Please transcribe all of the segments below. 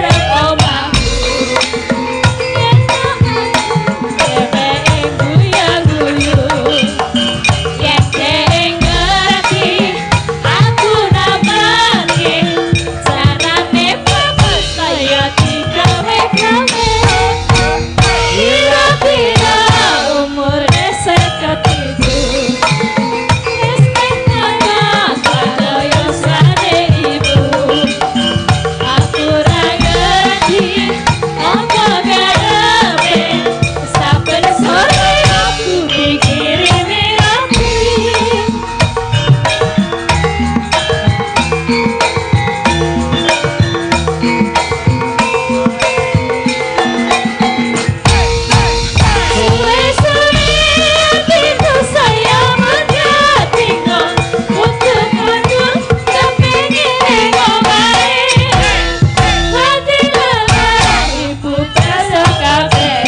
ngarep omahku. Yen aku dheweke guya-guyu, yen dhek ngerti aku napake carane pepes kaya digawe-gawe. Kira-kira umure 57, wis meh ngangkat karo yuswane ibu. Aku ora ngerti apa karepe, saben sore aku dikirimi roti. Suwe-suwe atiku saya menjadi kudu-kudu kepingin ning omahe. Dadi lelah ibu kersa kabeh,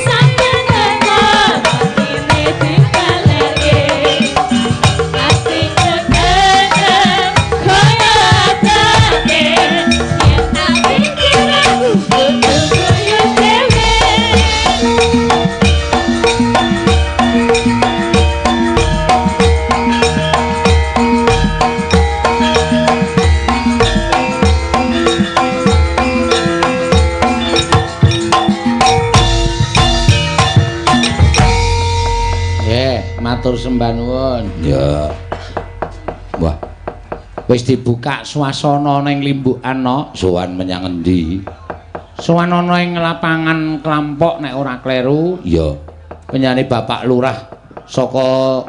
saben teko rotine dibalerke. Atiku kenceng kaya atake, yen tak pikir aku kudu guyu dhewe. Matur sembah nuwun. Ya. Wah, Wis dibuka swasana ning Limbukan no. Sowan menyang endi? Sowan ana ing lapangan Klampok nek ora kleru. Ya. Penyane Bapak Lurah saka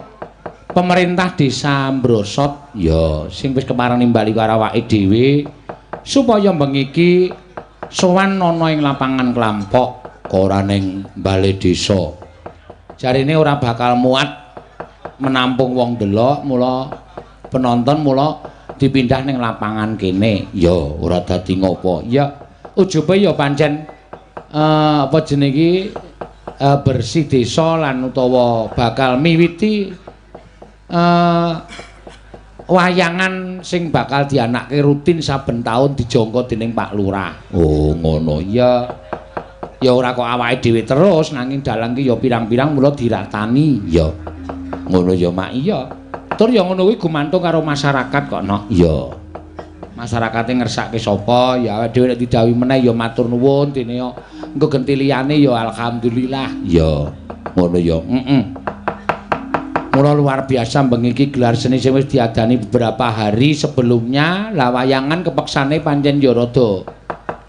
pemerintah Desa Mbrosot. Ya. Sing wis kepareng nimbali karo awake dhewe supaya bengi iki sowan ana ing lapangan Klampok, Ora ning bale desa. Jarine ora bakal muat menampung wong delok, mula penonton mula dipindah ning lapangan kene. Ya, ora dadi ngopo. Ya, ujube ya pancen apa jenenge iki bersih desa lan utawa bakal miwiti wayangan sing bakal dianake rutin saben taun dijangka dening Pak Lurah. Oh, ngono. Ya. Ya ora kok awake dhewe terus, nanging dalang ki ya pirang-pirang mula diratani. Ya. Ngono ya, Mak. Iya. Tur ya ngono kuwi gumantung karo masyarakat kok, Nok. Ya. Masyarakate ngersake sapa, ya awake dhewe nek didhawuhi meneh ya matur nuwun, dene yo engko genti liyane ya alhamdulillah. Ya. Ngono ya. Heeh. Mula luar biasa bengi iki gelar seni sing wis diadani beberapa hari sebelumnya. Lah wayangan kepeksane pancen ya rada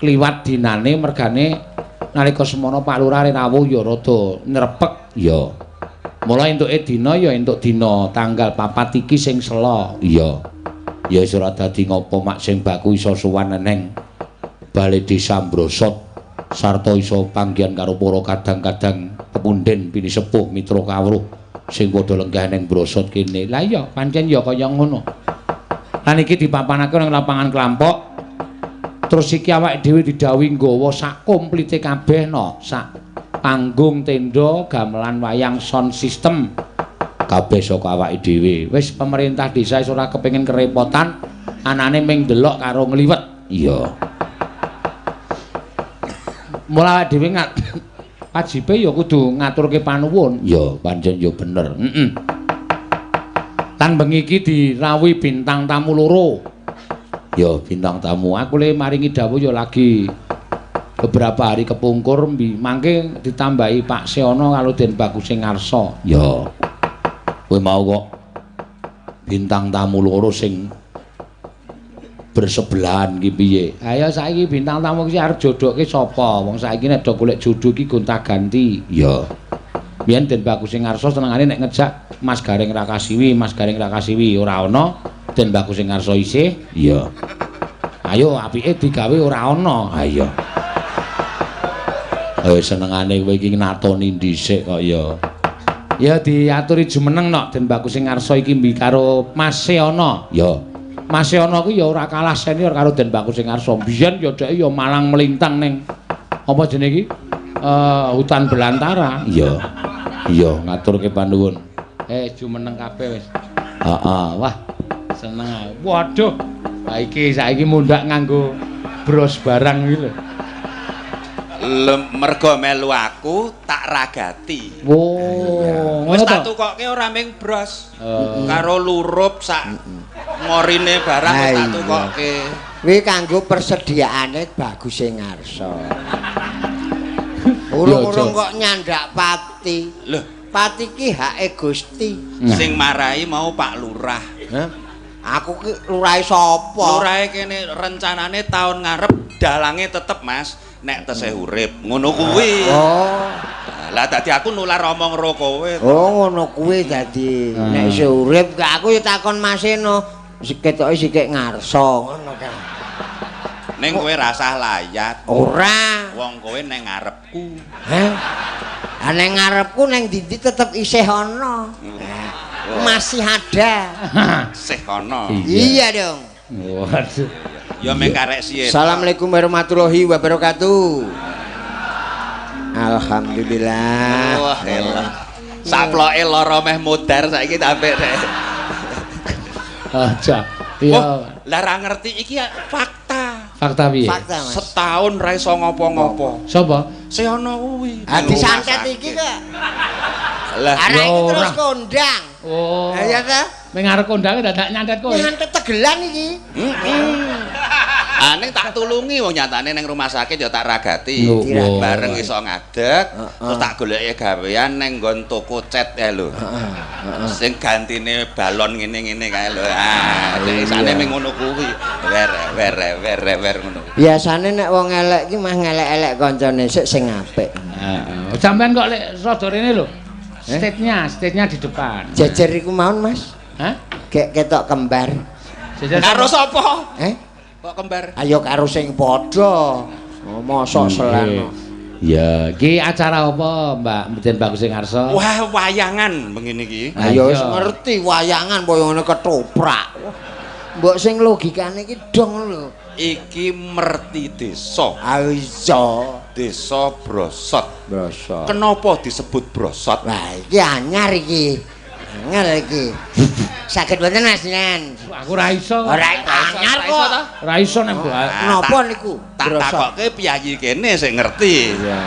kliwat dinane mergane nalika semono Pak Lurah rawuh ya rada nyrepek. Ya. Mula entuke dina ya entuk dina tanggal 4 iki sing sela. Iya. Ya wis ora dadi ngopo, Mak, sing baku iso sowan neng bale desa Mbrosot sarta iso panggihan karo para kadang-kadang pepunden pinisepuh mitra kawruh sing padha lenggah neng Mbrosot kene. Lah iya, pancen ya kaya ngono. Lan iki dipapanake nang lapangan Klampok. Terus iki awake dhewe didhawuhi nggawa sak komplite kabeh no, sak panggung, tenda, gamelan wayang, sound system kabeh saka awake dhewe. Wis pemerintah desa wis ora kepengin kerepotan, anane ming ndelok karo ngliwet. Iya. Mula awake dhewe wajibe ya kudu ngaturke panuwun. Ya, pancen ya bener. Heeh. Lan bengi iki dirawuhi bintang tamu loro. Ya, bintang tamu. Aku le maringi dawuh ya lagi beberapa hari kepungkur mangke ditambahi Pak Seono karo Den Bagus sing ngarsa. Ya. Kowe mau kok bintang tamu loro sing bersebelahan ki piye? Ayo saiki bintang tamu iki arep jodohke sapa? Wong saiki nek do golek jodoh iki gonta-ganti. Ya. Biyen Den Bagus sing ngarsa senengane nek ngejak Mas Gareng Rakasiwi, Mas Gareng Rakasiwi ora ana, Den Bagus sing ngarsa isih. Iya. Ayo apike digawe ora ana. Ha iya. Senengane kowe iki natoni dhisik kok ya. Ya diaturi jumeneng nok Den Bagus sing ngarsa iki mbi karo Mas Seono. Ya. Mas Seono kuwi ya ora kalah senior karo Den Bagus sing ngarsa. Biyen ya dheke ya malang melintang ning apa jenenge iki? Hutan belantara. Iya. Iya, ngaturke panuwun. Jumeneng kabeh wis. Heeh, wah. Seneng aku. Waduh. Ha iki saiki mundhak nganggo Bros barang iki lho. Mergo melu aku tak ragati. Oh, Wis ngono tak to? tukokke ora ming bros. Karo lurup sak ngorine barang wis tak tukokke. Kuwi kanggo persediaane baguse ngarsa. Urung-urung kok nyandak pati. Lho, Pati ki hake Gusti. sing marai mau Pak Lurah. Hah? Aku ki lurahe sapa? Lurahe kene rencanane tahun ngarep dalange tetep Mas, nek tesih urip. Ngono kuwi. Oh. Lah dadi aku nular omong ro kowe. Oh, ngono kuwi dadi. Nek isih urip gak aku ya takon Mas Eno. Ketoke sikik ngarsa ngono kae. Ning kowe rasah layat. Ora. Wong kowe neng ngarepku. Hah? Ah neng ngarepku neng ndi tetep isih ana. Masih ada. Sih ana. Iya dong. Waduh. Ya meng karek siye. Assalamualaikum warahmatullahi wabarakatuh. Alhamdulillah. Wah, elah. Saploke lara meh modar saiki sampe rek. Aja. Iya. Oh, lah ra ngerti iki ya fakta. Fakta piye? Fakta, Mas. Setahun ra iso ngopo-ngopo. Sapa? Sing ana kuwi. Ah disantet iki kok. Lah Arek iki Ya terus ora. kondang. Oh. Lah ya ta? Ning ngarep kondange dadak nyantet kowe. Nyantet tegelan iki. Ah ning tak tulungi wong nyatane ning rumah sakit ya tak ragati. Lho, Bareng iso ngadeg, terus tak goleki gawean ning nggon toko cat kae lho. Sing gantine balon ngene-ngene kae lho. Ah, isane mung ngono kuwi. Wer wer wer wer ngono. Biasane nek wong elek iki mah ngelek-elek kancane sik sing apik. Heeh. Sampean kok lek rada rene lho. Stage-nya di depan. Jejer iku maun, Mas. Hah? Gek ketok kembar. Jejer Karo sapa? Eh? Kok kembar? Ayo karo sing padha. Oh, mosok selano. Ya, iki acara apa, Mbak Mden Bagus sing ngarsa? Wah, wayangan mengene iki. Ayo wis ngerti wayangan kaya ngene ketoprak. Mbok sing logikane iki dong lho. Iki merti desa. Ah iya, Desa Brosot. Brosot. Kenapa disebut Brosot? Wah, iki anyar iki. Angel iki. Saged mboten Mas Nen? Aku ora iso. Ora anyar kok. Ora iso nek Mbak. Napa niku? Tak takokke piyayi kene sing ngerti. Iya.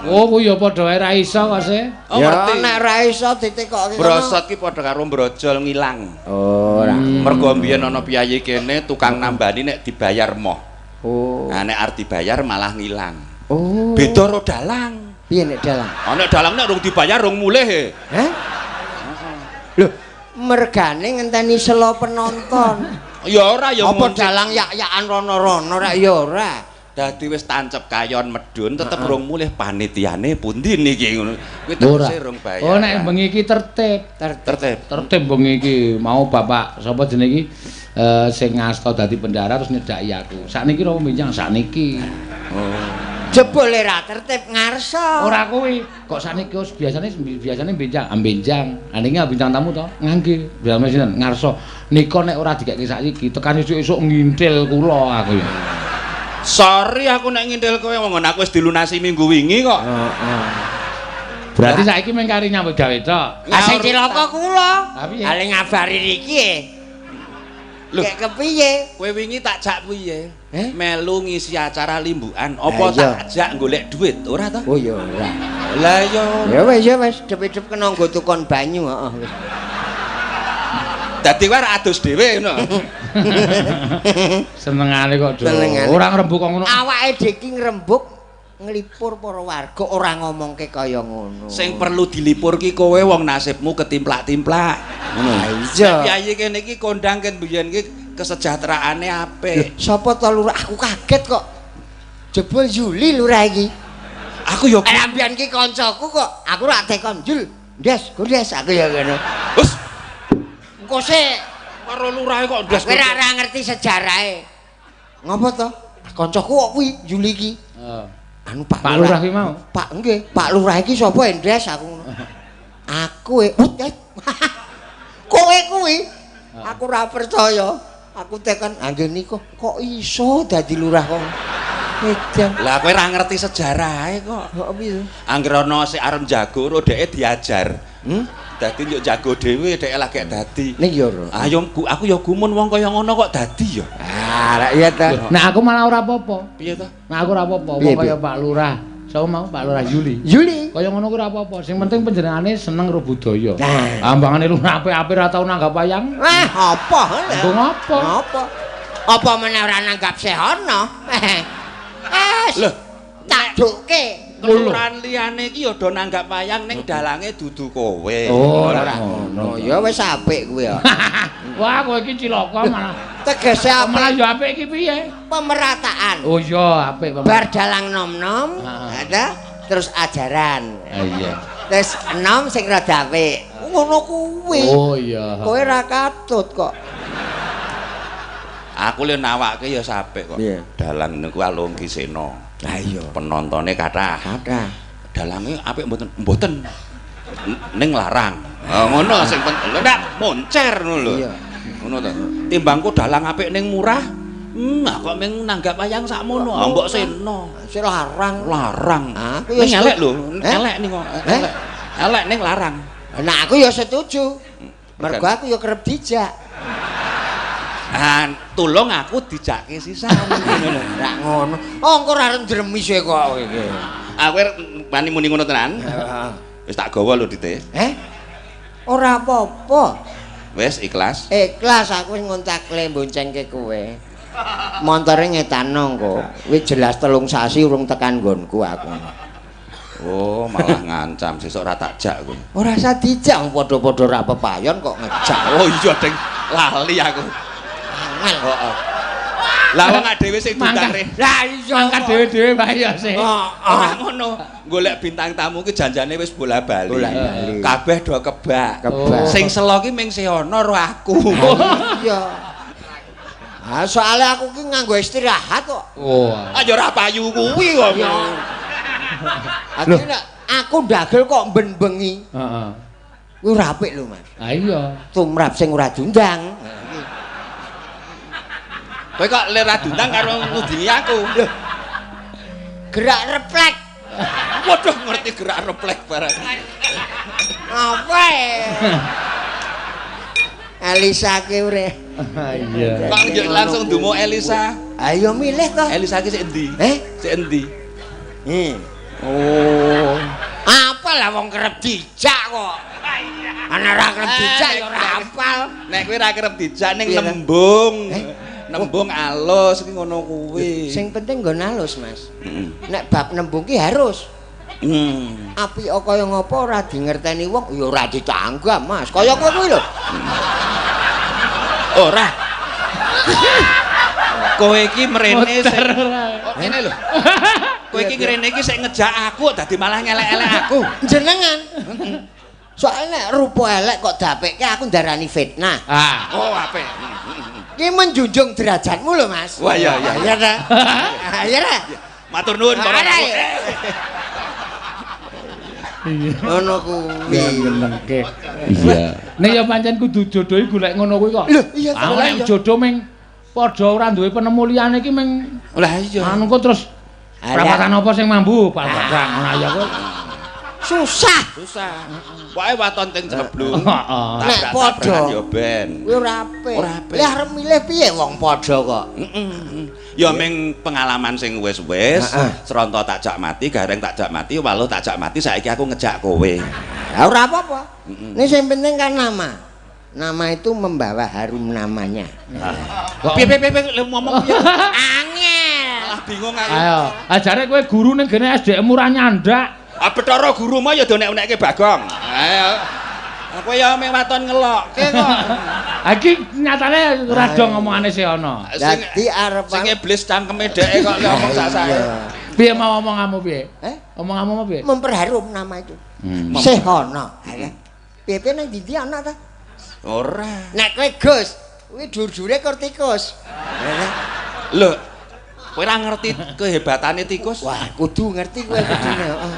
Oh, kuwi ya padha wae ra iso kok se. Oh, Ya ngerti. nek ora iso ditekokke kono. Brosot ki padha karo brojol ngilang. Oh, ora. Mergo mbiyen ana piyayi kene tukang nambani nek dibayar moh. Oh. Nah nek arep dibayar malah ngilang. Oh. Beda ro dalang. Piye nek dalang? Ah nek dalang nek rung dibayar rung mulih e. Hah? Loh, mergane ngenteni selo penonton. Ya ora ya Apa dalang yak-yakan rono-rono rek ya ora. Dadi wis tancep kayon medun tetep rung mulih panitiane pundi niki ngono. Kuwi Ora. tegese rung bayar. Oh, nek bengi iki tertib. tertib. Tertib bengi iki mau bapak sapa jenenge iki sing ngasta dadi bendara terus nyedhaki aku. Sakniki napa benjang sakniki. Jebule ra tertib ngarsa. Ora kuwi. Kok sakniki wis biasane benjang, benjang. Ha niki bintang tamu to? Ngangge. Biasane sinten? Ngarsa. Nika nek ora dikeke saiki tekan esuk-esuk ngintil kula aku ya. Sorry aku nek ngintil kowe wong aku wis dilunasi minggu wingi kok. Heeh. Berarti saiki mung kari nyambut gawe tok. Ah sing cilaka kula. Lah piye? Ale ngabari riki e. Lho. Kek kepiye? Kowe wingi tak jak piye? Eh? Melu ngisi acara limbukan, apa Lah iya. tak jak golek duit? Ora to? Oh ya ora. Lah iya. Ya wis ya wis, dep-dep kena nggo tukon banyu heeh wis. Dadi kowe ora adus dhewe ngono. Senengane kok do. Senengane. Ora ngrembug kok ngono. Awake dhewe iki ngrembug nglipur para warga ora ngomongke kaya ngono. Sing perlu dilipur ki kowe wong nasibmu ketimplak-timplak. Ngono. Ah, iya. Piyayi kene iki kondang ken biyen ki kesejahteraane apik. Sapa to lurah? Aku kaget kok. Jebul Juli lurah iki. Aku yo Rambian ki kancaku kok. Aku ora tekon Jul. Ndes, gondes aku ya ngono. Wes Engko sik karo lurahe kok ndas. kowe ora ngerti sejarahe. Ngopo to? Kancaku kok kuwi Juli iki. Heeh. Anu Pak Pak Lurah ki mau. Pak nggih, Pak Lurah iki sapa Endes aku ngono. Aku e kowe kuwi. Aku ora percaya. Aku tekan nggih niku kok iso dadi lurah kok. Edan. Lah kowe ora ngerti sejarahe kok. Kok piye? Angger ana sing arep jago ro dheke diajar. Hmm? Dadi yo jago dhewe dhek lagi dadi. Ning yo ora. Ayo aku ya gumun wong kaya ngono kok dadi ya. Ah, lah iya ta. Nah aku malah ora apa-apa. Piye to? Nah aku ora apa-apa, Piye, wong kaya piye? Pak Lurah. Sapa mau Pak Lurah Yuli. Yuli. Kaya ngono ku ora apa-apa. Sing penting panjenengane seneng karo budaya. Nah. Ambangane lurah apik-apik ora tau nanggap wayang. Wah, apa? Engko ngapa? Apa? Apa meneh ora nanggap sehono? Eh. Loh, tak dukke. Kelurahan liyane iki ya do nanggap wayang ning dalange dudu kowe. Oh, ora Oh, ngono. ya wis apik kuwi ya. Wah, kowe iki cilaka malah. Tegese Malah apik ya apik iki piye? pemerataan. Oh iya, apik Bar dalang nom-nom, Heeh. ada terus ajaran. Ah, iya. Terus enom sing rada apik. Ngono kuwi. Oh iya. Kowe ora katut kok. Aku le nawake ya apik kok. Piye? Dalang niku Alungki Sena. Lah iya. Penontone kathah. Kathah. Dalange apik mboten? Mboten. Ning larang. Oh, ngono sing penting. Lho ndak moncer ngono lho. Iya. Ngono to. Timbangku dalang apik ning murah. Kok ming nanggap wayang sakmono. Ah, mbok seno. Sing larang. Larang. Aku ya Ning elek setuju. lho, Eh? elek ning kok. Eh? Elek. Elek ning larang. Nah aku ya setuju. Mergo aku ya kerep dijak. Ah, tulung aku dijake sisan ngono lho. Ora ngono. Oh, engko ora arep ndremis e kok iki. Aku wani muni ngono tenan. Wis tak gawa lho Dite. Eh? Ora apa-apa. Wis ikhlas. Ikhlas aku wis ngontak le boncengke kowe. Montore ngetano engko. Wis jelas 3 sasi urung tekan nggonku aku. Oh, malah ngancam sesuk ora tak jak kowe. Ora usah dijak wong padha-padha ora pepayon kok ngejak. Oh iya, Deng. Lali aku. Angel kok. Lah wong dhewe sing Mangkat. ditarik. Lah iya Mangkat dhewe-dhewe wae ya sih. Ora ngono. Golek bintang tamu ki janjane wis bola-bali. Bola-bali. Kabeh do kebak. Kebak. Sing selo ki ming Sehono ro aku. Iya. Ah soalnya aku ki nganggo istirahat kok. Oh. Ah ya ora payu kuwi kok. Aku nek aku ndagel kok ben bengi. Heeh. Kuwi ora apik lho, Mas. Ah iya. Tumrap sing ora diundang. Kowe kok ler ra diundang karo ngudingi aku. Gerak reflek. Waduh ngerti gerak reflek barang. Apa? Elisa ki ure. Iya. Kok njuk langsung dumo Elisa. Ayo milih to. Elisa ki sik endi? Eh? Sik endi? Hmm. Oh. Apa lah wong kerep dijak kok. Ana ora kerep dijak ya ora hafal. Nek kowe ra kerep dijak ning Piye ta? nembung. Eh? Nembung alus iki ngono kuwi. Sing penting nggon alus, Mas. Heeh. Nek bab nembung ki harus. Hmm. Apik kaya ngopo ora dingerteni wong ya ora ditanggap, Mas. Kaya kowe kuwi lho. Ora. Kowe iki mrene sing Muter ora. Oh, ngene lho. Kowe iki ngrene iki sik ngejak aku dadi malah ngelek-elek aku. Jenengan. Soalnya nek rupa elek kok dapekke aku ndarani fitnah. Ah. Oh, apik. Ki menjunjung derajatmu lho, Mas. Wah, iya, iya. Iya ta? Iya ta? Matur nuwun para. Ora, ya. Iya. Ngono kuwi. Ngenengke. Iya. Nek ya pancen kudu jodoh iki golek ngono kuwi kok. Lho, iya Ah, ta, nek iya. jodoh ming padha ora duwe penemu liyane iki ming Lah iya. anu kok terus Alah. prapatan apa sing mambu prapatan ngono ya kok. Susah. Susah. Pokoke waton teng ceblung. Heeh. Nek padha. Ya ben. Kuwi ora apik. Ora apik. Lah arep milih piye wong padha kok? Heeh. Ya ming pengalaman sing wis-wis, Heeh. Sronto tak jak mati, Gareng tak jak mati, Waluh tak jak mati, saiki aku ngejak kowe. Ya ora apa-apa. Ini sing penting kan nama. Nama itu membawa harum namanya. Kok Piye piye piye lha ngomong piye? Angel. Malah bingung aku. Ayo, ajare kowe guru ning gene SDM ora nyandak. Ah Bathara guru mah ya do nek-nekke Bagong. Ayo. Aku ya ming waton ngelokke kok. Ha iki nyatane ora do ngomongane si ana. Sing Dadi arep sing iblis cangkeme dheke kok lek omong sak-sake. Piye mau omonganmu piye? Eh? Omonganmu apa piye? Memperharum nama itu. Hmm. Sehono. Ayo. Piye-piye nang ndi ana ta? Ora. Nek kowe Gus, kuwi dur-dure kor tikus. Lho, kowe ora ngerti kehebatane tikus? Wah, kudu ngerti kowe kudune, heeh.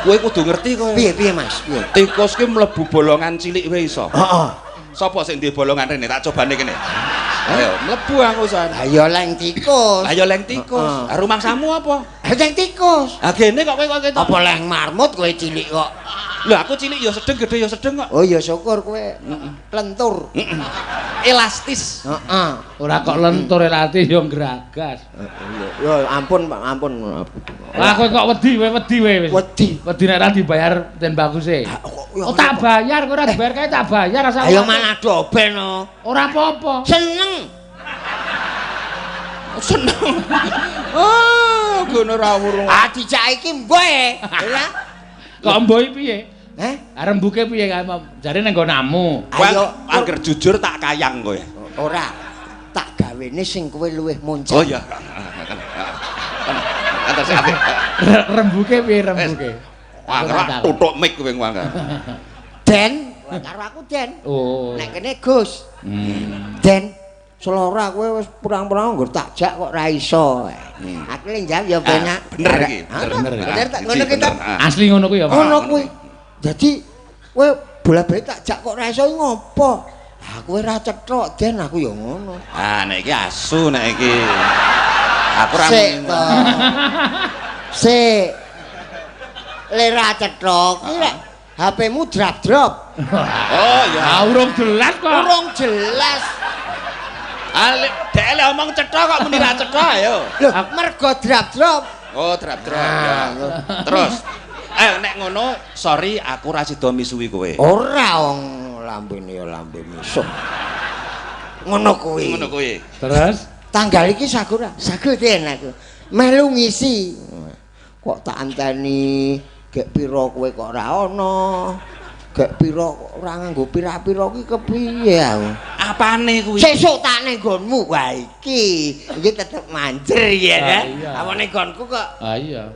Kowe kudu ngerti kowe. Piye piye Mas? Piye? Tikus ki mlebu bolongan cilik wae iso. Heeh. Sapa sing duwe bolongan rene? Tak cobane kene. Ayo, mlebu aku san. Ayo leng tikus. Ayo leng tikus. Heeh. Ah, rumangsamu apa? Leng tikus. Ah gene kok kowe kok ketok. Apa leng marmut kowe cilik kok. Lho aku cilik ya sedeng, gede ya sedeng kok. Oh ya syukur kowe lentur. Elastis. Heeh. Ora kok lentur elastis ya gragas. Ya ampun Pak, ampun. Lah kowe kok wedi kowe wedi kowe wis. Wedi. Wedi nek ora dibayar Den Baguse. Oh tak bayar kowe ora dibayar kae tak bayar asal. Ayo malah dobel no. Ora apa-apa. Seneng. Seneng. Ah, ngono ora urung. Ah dijak iki mboe. Ora. Kok mboe piye? Heh? Rembuke piye kae? Jare nang nggonamu. Ayo angger jujur tak kayang kowe. Ora. Tak gawene sing kowe luwih muncul. Oh iya. Atas apik. Rembuke piye rembuke? Wah, tutuk mik kowe ngwang. Den, karo aku Den. Oh. Nek kene Gus. Den, selora kowe wis pirang-pirang nggo tak jak kok ora iso. Aku lek njawab ya penak. Bener iki, bener. Bener tak ngono kita. Asli ngono kuwi ya, Pak. Ngono kuwi. Dadi kowe bola-bali tak jak kok ora iso ngopo? Ah kowe ora cethok Den, aku ya ngono. Ah nek iki asu nek iki. Aku ora Sik to. Sik. Le ra cethok iki lek HP-mu drop-drop. Oh ya. Ah urung jelas kok. Urung jelas. Ah dhek lek omong cethok kok muni ra cethok ayo. Lho, mergo drop-drop. Oh, drop-drop. Terus nek ngono, sorry aku ora sida misuwi kowe. Ora wong lambene ya lambe misuh. Ngono kuwi. Ngono kuwi. Terus tanggal iki sagu ora? Sagu Den aku. Melu ngisi. Kok tak anteni gek pira kowe kok ora ana. Gek pira kok ora nganggo pira-pira ki kepiye aku? Apane kuwi? Sesuk tak ning nggonmu. Wah iki, iki tetep manjer ya ta. Apa ning nggonku kok. Ah iya.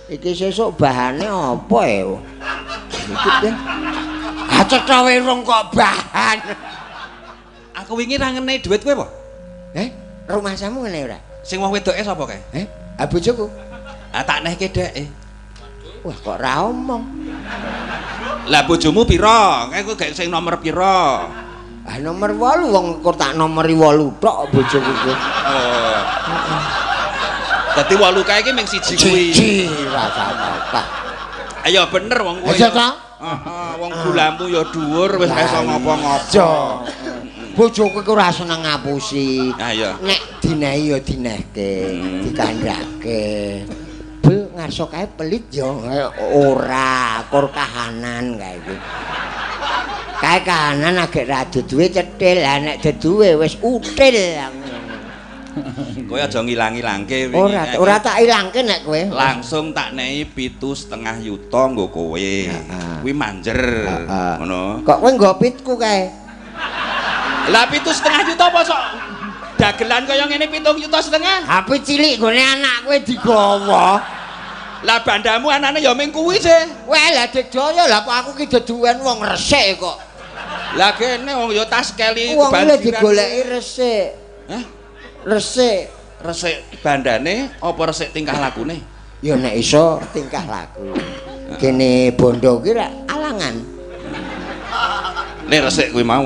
Iki sesuk bahane apa ya? Iki Den. Ah cetha wirung kok bahan. Aku wingi ra ngenei dhuwit kowe apa? Eh, rumahsamu ngene ora? Sing wong wedoke sapa kae? Eh, ah bojoku. Ah tak nehke dheke. Wah, kok ra omong. Lah bojomu pira? Kae kowe gak sing nomor pira? Ah nomor 8 wong kok tak nomori 8 tok bojoku kuwi. Oh. Dadi 8 kae iki mung siji kuwi. Siji ra apa. Ayo bener wong kowe. Aja ta? Heeh, wong gulamu ya dhuwur wis ra iso ngopo-ngopo. Bojoku ku ora seneng ngapusi. Ah iya. Nek dinehi ya dinehke, dikandhake. Bel ngarso kae pelit ya ora, kur kahanan kae iki. Kae kahanan agek ra duwe cethil, lah nek duwe wis util. Kowe aja ngilang-ilangke wingi. Ora, ora tak ilangke nek kowe. Langsung tak nehi 7,5 yuta nggo kowe. Kuwi manjer. Ngono. Kok kowe nggo pitku kae? Lah 7,5 juta apa sok dagelan kaya ngene 7,5 juta? HP cilik nggone anak kowe digawa. Lah bandamu anane ya ming kuwi sih. Weh lah digdaya lah kok aku ki deduwen wong resik kok. Lah kene wong ya tas keli kebanjiran. Wong lho digoleki resik. Hah? Resik. Resik bandane apa resik tingkah lakune? Ya nek iso tingkah laku. Kene bondo ki ra alangan. Nek resik kuwi mau.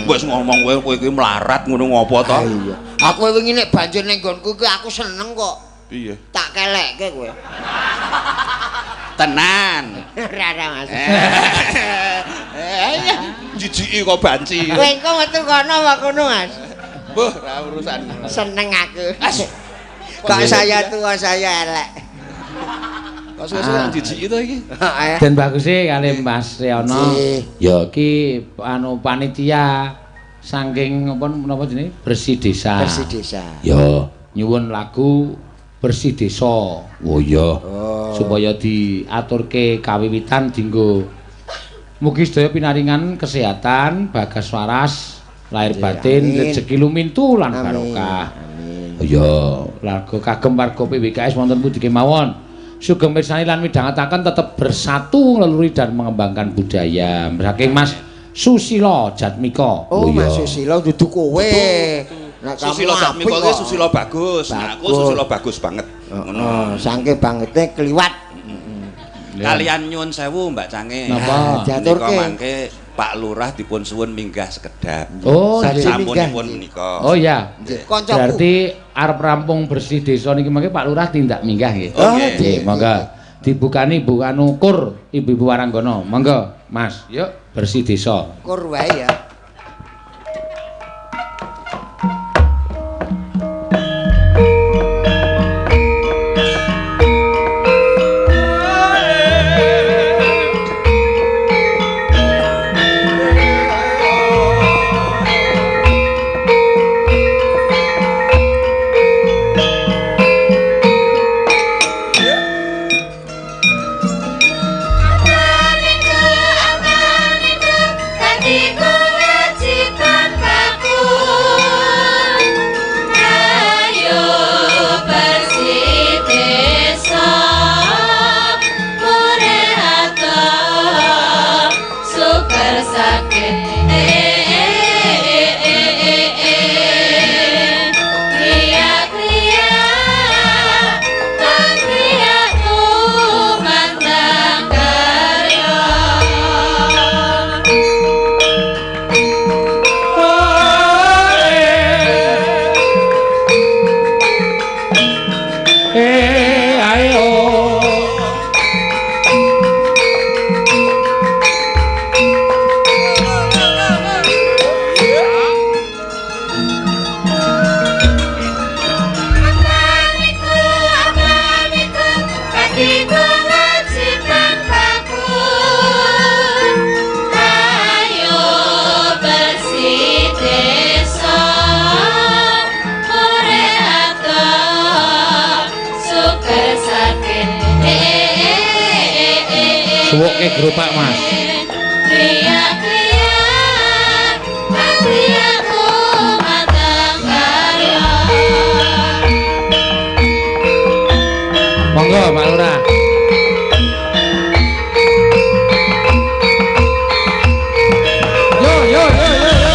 Wis ngomong kowe kowe kuwi melarat ngono ngopo to? Iya. Aku wingi nek banjir ning nggonku kuwi aku seneng kok. Piye? Tak kelekke kowe. Tenan. Ora ora Mas. Eh jijiki kok banci. Kowe engko metu kono apa kono Mas? Mbuh, ora urusan. Seneng aku. Kok saya tua saya elek. Kok suwe-suwe jijiki to iki? Den baguse kali Mas Riono. Ya iki anu panitia saking apa menapa jenenge Bersih Desa. Bersih Desa. Ya, nyuwun lagu Bersih Desa. Oh iya. Supaya diaturke kawiwitan dinggo mugi sedaya pinaringan kesehatan, bagas waras, lahir batin, rezeki lumintu lan barokah. Amin. Iya, lagu kagem warga PWKS wonten pundi kemawon. Sugeng mirsani lan midhangetaken tetep bersatu ngleluri dan mengembangkan budaya. Saking Mas Susilo Jatmiko. Oh, Mas Susilo dudu kowe. Nek Susilo Jatmiko iki Susilo bagus. Nah, aku Susilo bagus banget. Ngono. Saking bangete kliwat. Kalian nyuwun sewu Mbak Cange. Napa? Diaturke mangke Pak Lurah dipun suwun minggah sekedap. Oh, sampunipun menika. Oh iya. Koncoku. Berarti arep rampung bersih desa niki mangke Pak Lurah tindak minggah nggih. Oh nggih. Monggo. Dibukani Bu anu kur Ibu-ibu Waranggana. Monggo, Mas. Yuk bersih desa. Kur wae ya. Suwuke gerobak, Mas. Monggo, Pak Lurah. Yo yo yo yo yo.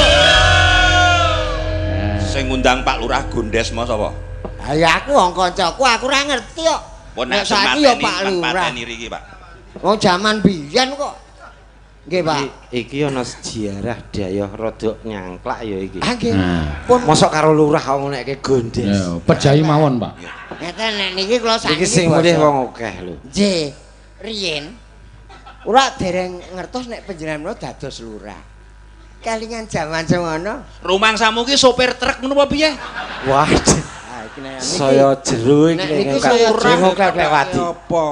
Sing ngundang Pak Lurah Gondes mau sapa? Ha ya aku wong kancaku, aku ora ngerti kok. Pun Nek saiki ya Pak Lurah. Pateni riki, Pak. Wong jaman biyen kok. Nggih, Pak. Iki ana sejarah dayoh rada nyangklak ya iki. Ah nggih. Nah. Pun Mosok karo lurah kok ngonekke gondes. Ya, pejahi mawon, Pak. ngeten nek niki kula sakniki. Iki sing mulih wong akeh lho. Nggih. Riyen ora dereng ngertos nek panjenengan menawa dados lurah. Kelingan jaman semono. Rumangsamu ki sopir truk ngono apa piye? Wah, Ah iki nek niki saya jero iki Nek niki saya jero klek wadi. Apa?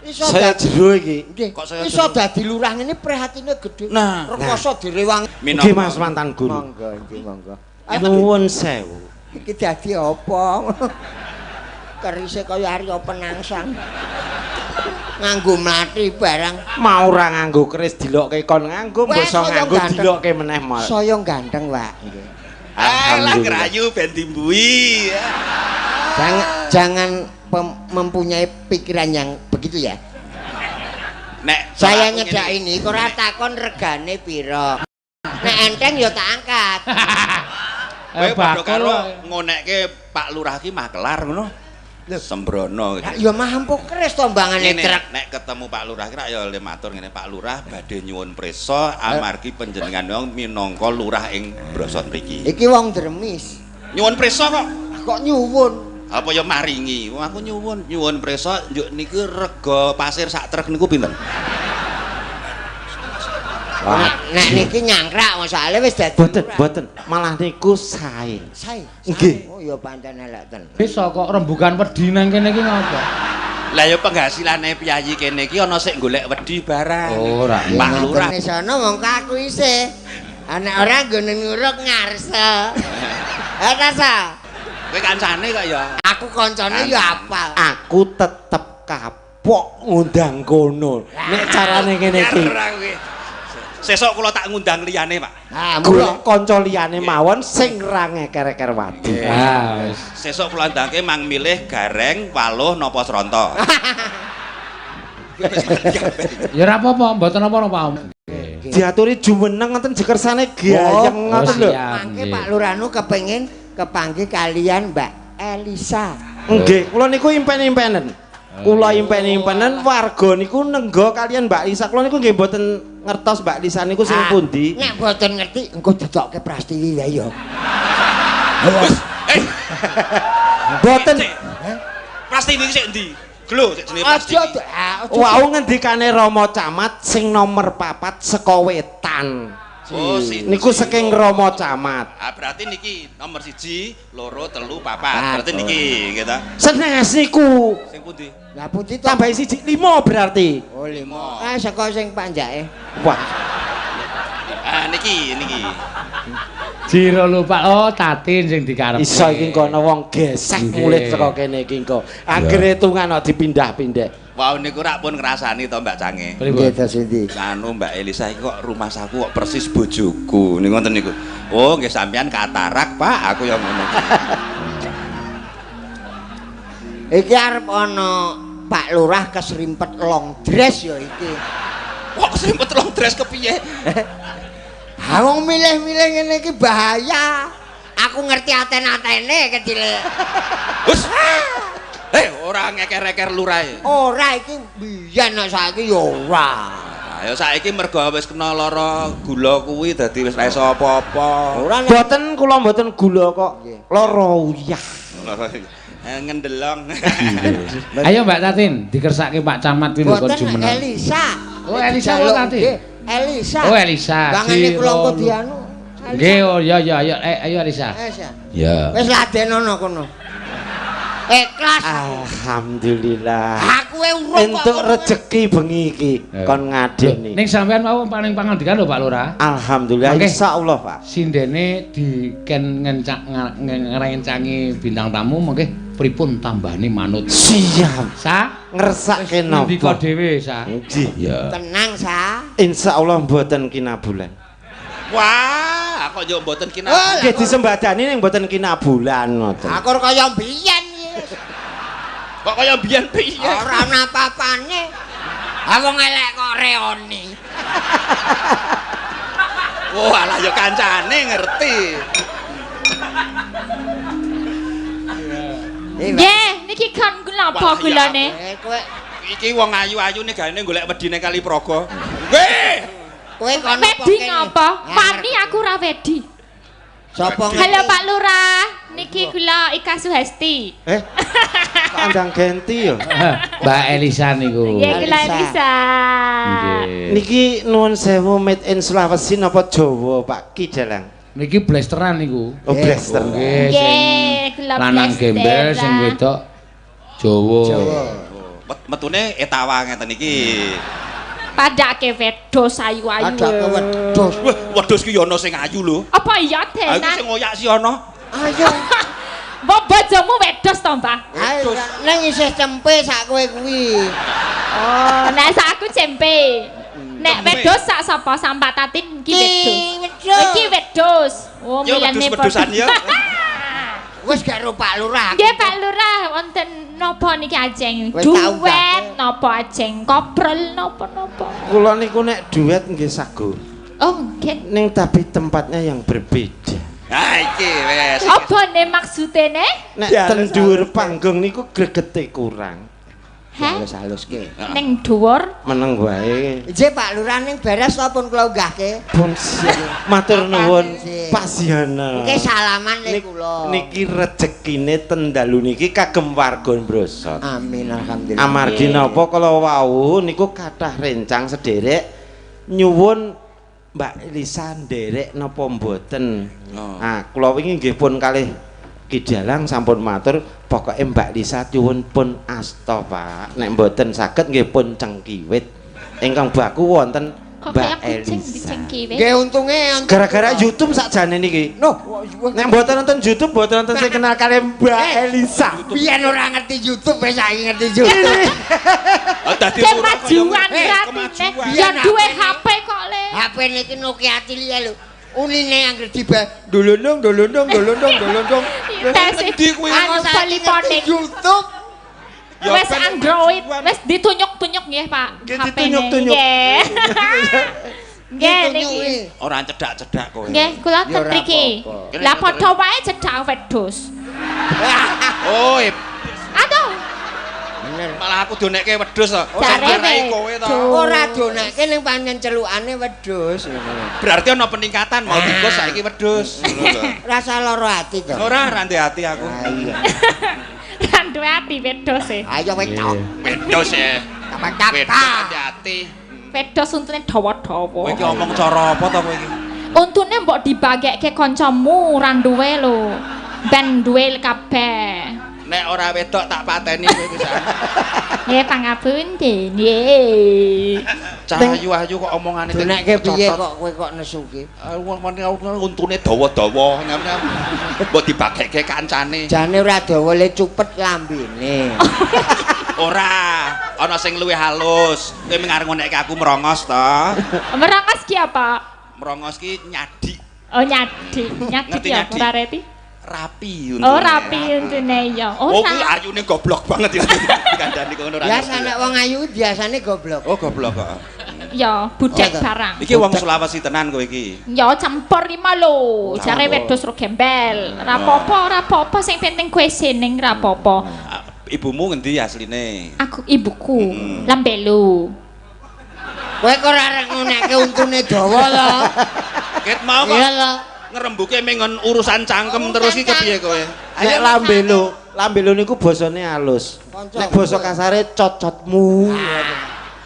iso Saya dadi jero iki. nggih. Kok saya Iso jero? dadi lurah ngene prihatine gedhe. Nah. Rekoso direwangi. Nggih Mas mantan guru. Monggo nggih monggo. Nuwun sewu. Iki dadi apa? Kerise kaya Arya Penangsang. Nganggo mlati barang. Mau ora nganggo keris dilokke kon nganggo, Wah, mbok iso saya nganggo ganteng. dilokke meneh mal. Saya ganteng, Pak. Nggih. Alah Alhamdulillah. kerayu ben dimbui. Jangan jangan mempunyai pikiran yang begitu ya. Nek Saya aku nyedak ngene. ini kok ora takon regane pira. Nek enteng ya tak angkat. Kowe padha bakul karo wae. ngonekke Pak Lurah ki makelar ngono. Sembrono. Lah ya mampu keris tombangane Ngene, truk. nek ketemu Pak Lurah ki rak ya le matur ngene, Pak Lurah badhe nyuwun prisa amargi panjenengan wong minangka lurah ing Brosot mriki. Iki wong dremis. Nyuwun prisa kok. Kok nyuwun? Apa ya maringi? Wong aku nyuwun, nyuwun prisa njuk niku rega pasir sak truk niku pinten? Nek nek niki nyangkrak wong soalé wis dadi. Boten, lurah. boten. Malah niku sae. Sae. Nggih. Oh ya pancen elek tenan. Bisa kok rembugan wedi nang kene iki ngopo? Lah ya penghasilane piyayi kene iki ana sik golek wedi barang. Ora. Pak Lurah. Nek sono wong aku isih. Anak ora nggone nguruk ngarsa. Ha ta sa? Kowe kancane kok ya. Aku koncone ya apal. Aku tetep kapok ngundang kono. Nek carane ngene iki. Sesuk kula tak ngundang liyane, Pak. Ha, mula Golek kanca liyane mawon sing ra ngeker-eker wadi. Ah, wis. Sesuk kula ndangke mang milih gareng, waluh napa sronto. Ya ora apa-apa, mboten napa-napa, Pak. Diaturi jumeneng ngoten jekersane gayeng ngoten lho. siap. mangke nggih. Pak Lurah nu kepengin kepanggih kalian Mbak Elisa. Nggih, kula niku impen-impenen. Kula impen-impenen warga niku nenggo kalian Mbak Lisa. Kula niku nggih mboten ngertos Mbak Lisa niku sing Ah, pundi. Nek mboten ngerti engko ditokke Prastiwi wae ya. Eh, Mboten Prastiwi iki sik endi? Glo sik jenenge Aja plastik. aja. Wau ngendikane Rama Camat sing nomor 4 saka wetan. Oh, siji. Niku saking Rama Camat. Ah, berarti niki nomor 1, 2, 3, 4. Berarti niki gitu. Senes niku. Sing pundi? Lah pundi to? Tambahi 1 5 berarti. Oh, 5. Ah, saka sing panjake. Wah, Ah, niki niki. Jiro lupa. Oh, Tatin sing dikarepe. iso iki engko ana wong gesek Nggih. mulih saka kene iki engko. Anggere hitungan kok dipindah-pindah. Wau niku rak pun ngrasani to Mbak Cange. Pripun? Nggih, terus endi? Anu Mbak Elisa iki kok rumah saku kok persis bojoku. Niku ngoten niku. Oh, nggih sampean katarak, Pak. Aku ya ngono. Iki arep ana Pak Lurah keserimpet long dress ya iki. Kok keserimpet long dress kepiye? Ha wong milih-milih ngene iki bahaya. Aku ngerti aten-atene kecile. Wes. Ora ngeker-eker lurahe. Ora iki biyen nek saiki ya ora. Ayo saiki mergo wis kena lara gula kuwi dadi wis ra iso apa-apa. Ora nek Mboten kula mboten gula kok. Nggih. Lara uyah. Ngendelong. Ayo Mbak Tatin, dikersake Pak Camat kuwi lho kon Boten jumeneng. Elisa. Oh, Elisa apa tadi? Nggih, Elisa. Oh, Elisa. Bangane kula engko Jiro dianu. Nggih, oh iya iya ayo ayo Elisa. Elisa. Ya. Wis ladenono kono. Ikhlas. Alhamdulillah. Aku e urung kok Entuk ngono. rejeki bengi iki kon ngadeni. Ning sampean mau paling pangandikan lho Pak Lurah. Alhamdulillah Oke. insyaallah Pak. Sindene diken ngencak ngrencangi bintang tamu mengke pripun tambahane manut. Siap. Sa Ngersake ngendika napa? dhewe sa. Nggih. Ya. Tenang sa. Insyaallah mboten kinabulan. Wah, kok yo mboten Oh, kina. Nggih disembadani ning mboten kinabulan ngoten. Aku ora kaya mbiyen iki. Kok kaya biyen piye? Ora ana apa-apane. Ha wong elek kok reoni. Wah, alah yo kancane ngerti. Nggih, niki kon napa Wah, ya gulane? Kowe Iki wong ayu-ayu nih gaene golek wedine kali Praga. Nggih. kowe kon apa Wedi kene? ngapa? Ah, Wani aku ora wedi. Sapa ngerti? Halo Pak Lurah, niki kula Ika Suhesti. Kok andang genti ya. Mbak Elisa niku. Nggih, kula Elisa. Elisa. Nggih. Niki nuwun sewu made in Sulawesi napa Jawa Pak Ki Dalang? Niki blasteran niku. Oh blaster. Nggih, sing Nggih, kula lanang gembel sing wedok Jawa. Jawa. Metune etawa ngeten iki. Padake wedhus ayu-ayu. Padake wedhus. Wah, wedhus ki yo ana sing ayu lho. Apa iya Aku tenan? sing ngoyak si ana. Ayo. Mbok bojomu wedhus to, Mbah? Ayo nang isih cempe sak kowe kuwi. Oh, nek sak aku cempe. Nek wedhus sak sapa sampak Tatin iki wedhus. Wedhus. Iki wedhus. Oh, Yo milane wedhus-wedhusan yo. Wis gak ro Pak Lurah. Nggih Pak Lurah, wonten napa niki ajeng? Wis tak Duet napa ajeng koprol napa-napa? Kula niku nek duet nggih sago. Oh, nggih. Ning tapi tempatnya yang berbeda. Ha iki wis. Apa ne maksude ne? Nek ten dhuwur panggung niku gregete kurang. Heh, Halus-haluske. ning dhuwur. Meneng wae. Nggih Pak Lurah ning beres to pun kula unggahke. Pun siap. Matur nuwun Nggih. Pak Siana. Nggih salaman ning kula. Niki rejekine ten dalu niki kagem warga Brosot. Amin alhamdulillah. Amargi napa kala wau niku kathah rencang sederek nyuwun Mbak Elisa nderek napa mboten. Oh. Ah, kula wingi nggih pun kalih Ki Dalang sampun matur pokoke Mbak Lisa nyuwun pun asta Pak. Nek mboten saged nggih pun cengkiwit. Ingkang baku wonten Kok Mbak kaya kucing Elisa. dicengkiwit? Nggih untunge wonten Gara-gara kula. YouTube sakjane niki. Noh, Nek mboten nonton YouTube mboten nonton sing kenal kalih Mbak Elisa. biyen ora ngerti YouTube wis saiki ngerti YouTube. Oh, dadi lurah kaya Kemajuan ngene. ratine. Kemajuan. Ya duwe HP kok le. HP niki Nokia cilik lho. Unine anggere diba dolondong dolondong dolondong dolondong. Tes Endi kuwi? anu Aku saiki ngerti poliponik. YouTube. Ya Wes ben Android, kemajuan. wes ditunyuk-tunyuk nggih, Pak. Nggih, HP-ne. ditunyuk-tunyuk. Nggih. Nggih niki. Ditunyuki. Ora cedak-cedak kowe. Nggih, kula Ya ten ora mriki. apa-apa. Lah padha wae cedak wedhus. Oh, Aduh, Bener. malah aku donekke wedhus to. Sing Jare marai kowe to. wedhus. Ora donake ning pancen celukane wedhus. Berarti ana peningkatan mau tikus saiki wedhus. Ngono lho. Rasa lara ati to. Ora ora ndek ati aku. Ah, iya. Randi duwe ati wedhus e. Ayo wedok. Wedhus e. Kapan-kapan. Wedhus ati-ati. Wedhus untune dawa-dawa. Kowe iki omong cara apa to kowe iki? Untune mbok dibagekke kancamu ora duwe lho. Ben duwe kabeh. Nek ora wedok tak pateni kowe pisan. Nggih pangapunten. Nggih. Cah ayu-ayu kok omongane Dunekke piye kok kowe kok nesu ki? Wong untune dawa-dawa nyam-nyam. Mbok dibagekke kancane. Jane ora dawa le cupet lambene. Ora, ana sing luwih halus. Kowe mung arep ngonekke aku merongos to. Merongos ki apa? Merongos ki nyadik. Oh nyadik. Nyadik ya ora reti. Rapi untune. Oh rapi untune ya. Oh kuwi ayune goblok banget ya. Dikandani kono ora. Biasa nek wong ayu biasane goblok. Oh goblok kok. Ya, budek barang. Iki wong Sulawesi tenan kowe iki. Ya campur iki mah lho. Jare wedhus ro gembel. Ora apa-apa, ora apa-apa sing penting kowe seneng ora apa-apa. Ibumu ngendi asline? Aku ibuku Lambelu. Kowe kok ora arep ngonekke untune dawa lho. Ket mau kok. Iya lho. Ngrembuke mengon urusan cangkem terus iki kepiye kowe? Nek lambelu, lambelu niku basane halus. Nek basa kasare cocotmu.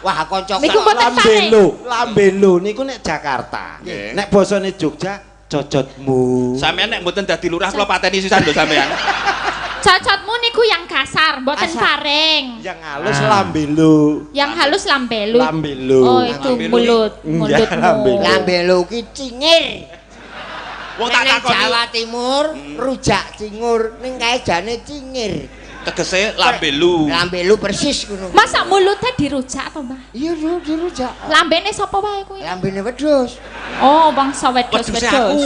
Wah, kanca niku mboten lambelu, lambelu niku nek Jakarta. Nek basane Jogja cocotmu. Sampeyan nek mboten dadi lurah kula pateni sisan lho sampeyan. Cocotmu niku yang kasar, mboten paring. Yang halus lambelu. Yang halus lambelu. Lambelu. Oh, itu mulut, mulutmu. Lambelu ki cingir. Wong tak takoni Jawa Timur, rujak cingur ning kae jane cingir. Tegese lambelu. Lambelu persis ngono. Masa mulutnya dirujak to, Mbah? Iya, dirujak. Lambene sapa wae kuwi? Lambene wedhus. Oh, bangsa wedhus-wedhus.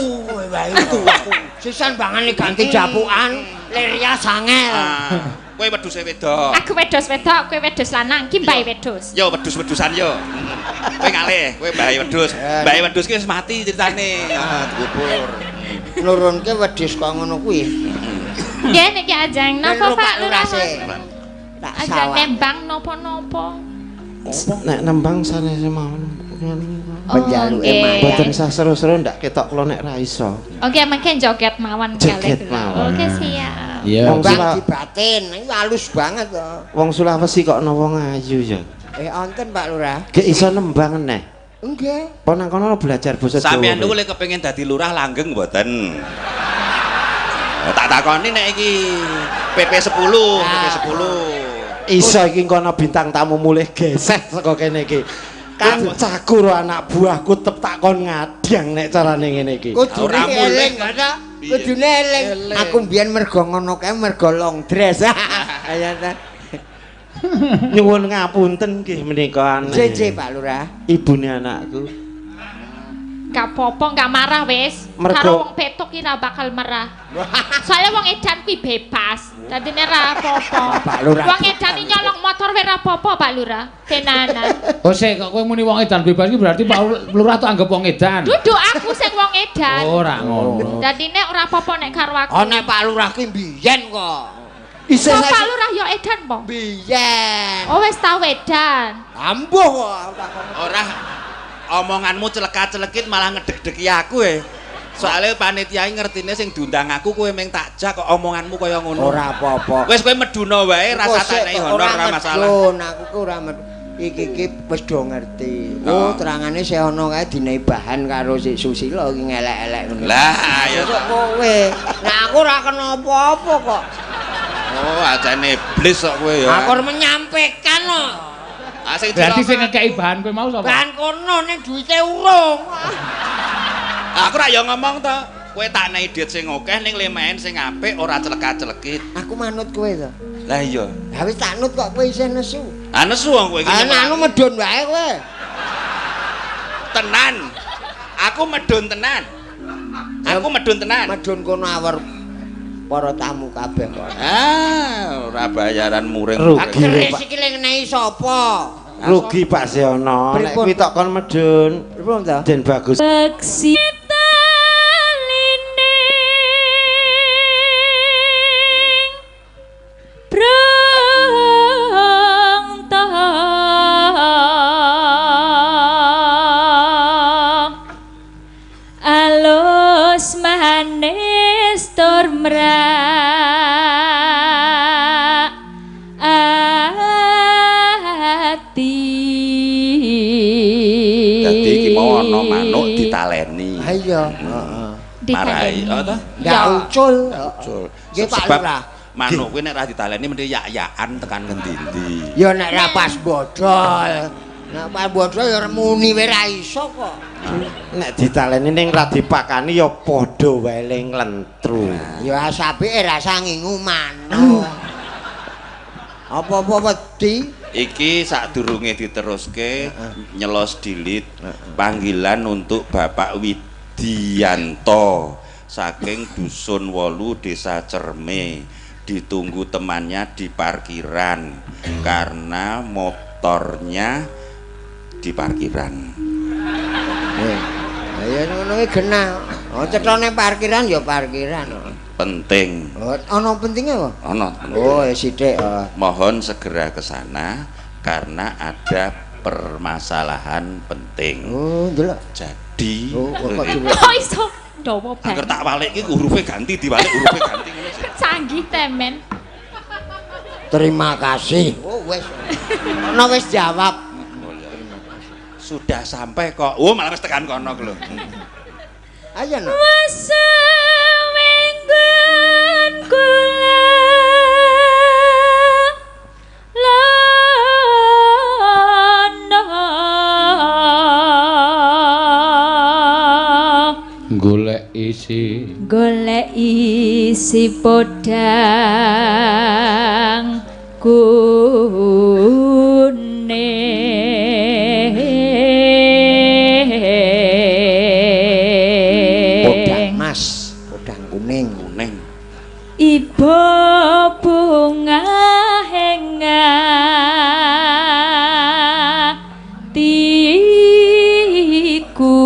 Aku. Aku. Sisan bangane ganti japukan, lir sangel. Kowe wedhuse wedok. Aku wedhus wedok, kowe wedhus lanang, ki mbahe wedhus. Yo wedhus-wedhusan yo. Kowe ngalih, kowe mbahe wedhus. Mbahe wedhus ki wis mati ceritane. Ah, dikubur. Nurunke wedhus kok ngono kuwi. Nggih niki ajeng napa Pak Lurah? Ajeng nembang napa-napa. Nek nembang sanes mawon. Penjaluke mawon. Mboten sah seru-seru ndak ketok kula nek ra iso. Oke, mangke joget mawon kalih. Oke, siap. Iya. Wong dibatin, iki halus banget to. Wong Sulawesi kok ana wong ayu ya. Wonten Pak Lurah. Gek iso nembang neh. Nggih. Apa nang kono belajar basa Jawa. Sampeyan niku lek kepengin dadi lurah langgeng mboten? Tak takoni nek iki PP10, PP10. Iso iki kono bintang tamu mulih geseh saka kene iki. Kancaku ro anak buahku tetep tak kon ngadang nek carane ngene iki. Kudune eling ta? Kudune eling. Aku mbiyen mergo ngono kae mergo long dress. Ayo ta. Nyuwun ngapunten nggih menika aneh. Nggih, Pak Lurah. Ibune anakku. Gak apa-apa, gak marah wis. Karo wong petuk ki ra bakal marah. Soale wong edan kuwi bebas. Dadine ra apa-apa. Wong edan nyolong motor wae ra apa-apa, Pak Lurah. Tenanan. Oh sik, kok kowe muni wong edan bebas ki berarti Pak Lurah tuh anggap wong edan. Duduk aku sing wong edan. Ora ngono. Dadine ora apa-apa nek karo aku. Oh nek Pak Lurah ki mbiyen kok. Isih Pak Lurah ya edan po? Mbiyen. Oh wis tau edan. Ambuh kok. Ora omonganmu celeka-celekit malah ngedeg-degi aku e. Soale panitia ngertine sing diundang aku kowe mung tak jak kok omonganmu kaya ngono. Ora apa-apa. Wis kowe meduna wae rasa tak nek honor ora masalah. Medun aku ku ora medun. Iki iki wis do ngerti. Oh, terangane sing ana kae dinehi bahan karo si Susila iki ngelek-elek ngono. Lah, ya kowe. Nah aku ora kena apa-apa kok. Oh, ajane iblis kok kowe ya. Aku menyampaikan kok. Berarti sing ngekeki bahan kowe mau sapa? Bahan kono ning duwite urung. Aku ra ya ngomong to. Kowe tak nehi duit sing akeh ning lemaen sing apik ora celeka-celekit. Aku manut kowe to. Lah iya. Lah wis tak nut kok kowe isih nesu. Ah nesu wong kowe iki. Ah anu medun wae kowe. Tenan. Aku medun tenan. Aku medun tenan. Medun kono awor para tamu kabeh kok. Ah, ora bayaran muring. Rugi keris iki lek ngenehi sapa? Rugi Pak Seono. Nek kuwi tok kon medun. Pripun ta? Den bagus. Beksi alus manis tur mrak. ati. Dadi iki mau ana manuk ditaleni. Ha iya, heeh. Marai, oh ta? Ndak ucul. Ucul. Nggih Pak Sebab Lurah. Manuk kuwi nek ra ditaleni mesti yak-yakan tekan ngendi-endi. Ya nek ra pas bodol. Nek pas bodol ya muni wae ra iso kok. Nek ditaleni ning ra dipakani ya padha wae le nglentru. Ya asapike rasa ngingu manuk. Apa-apa wedi. Iki sadurunge diteruske nyelos dilit panggilan untuk Bapak Widianto saking Dusun Wolu Desa Cerme, ditunggu temannya di parkiran karena motornya di parkiran. Ya ngono kuwi genah. Oh cetone parkiran ya parkiran. Penting. Oh, ana pentinge apa? Ana. Oh, ya sithik. Mohon segera ke sana karena ada permasalahan penting. Oh, ndelok. Jadi oh, kok kok iso dawa banget. Angger tak walik iki hurufe ganti diwalik hurufe ganti ngono sih. Canggih temen. Terima kasih. Oh, wis. Ana wis jawab. Terima kasih. Sudah sampai kok. Oh, malah wis tekan kono lho. Ayo no. Wesewenggon kula lana golek isi, golek isi podang kuning. Podang mas, podang kuning. Kuning. Ibu bunga hatiku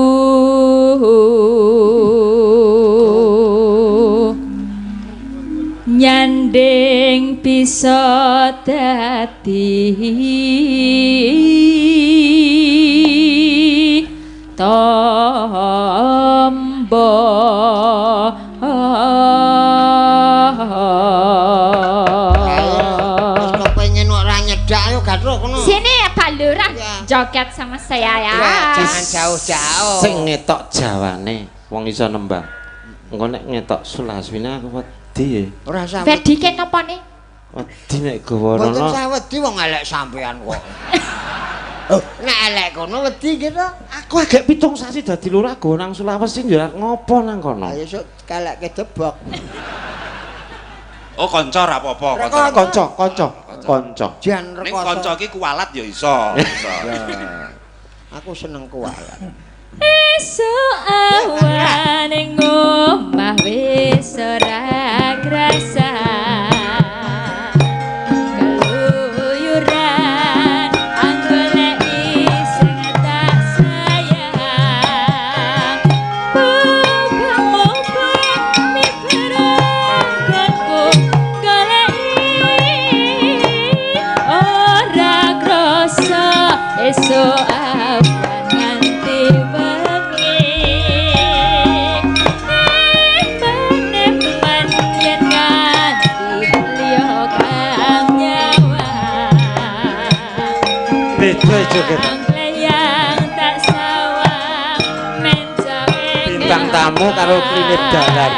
nyanding bisa dadi tombo. Wis kepengin kok ora nyedak yo gathuk kono. Sini ya Pak Lurah, joget sama saya ya. Jangan jauh-jauh. Sing ngetok jawane wong iso nembang. Engko nek ngetok Sulasmina aku wedi ya. Ora usah. Wedi ke napa ne? Wedi nek gawa rono. Mboten usah wedi wong elek sampean kok. Oh, nek elek kono wedi nggih to. Aku agek 7 sasi dadi lurah go nang Sulawesi yo ngopo nang kono. Ayo sok kalekke debok. Oh, kanca ora apa-apa, kanca. Kanca, kanca. Jan Ning rekoso. kanca iki kualat ya iso, iso. Aku seneng kualat. Esuk awan ning omah wis ora krasa. Keluyuran anggoleki sing tak sayang. Muga-muga miberanggonku goleki ora krasa esuk awan nganti bengi. Eman-eman yen nganti liya kang nyawang. Beda joget. Yang tak sawang mencawe Bintang tamu karo klinip dalan.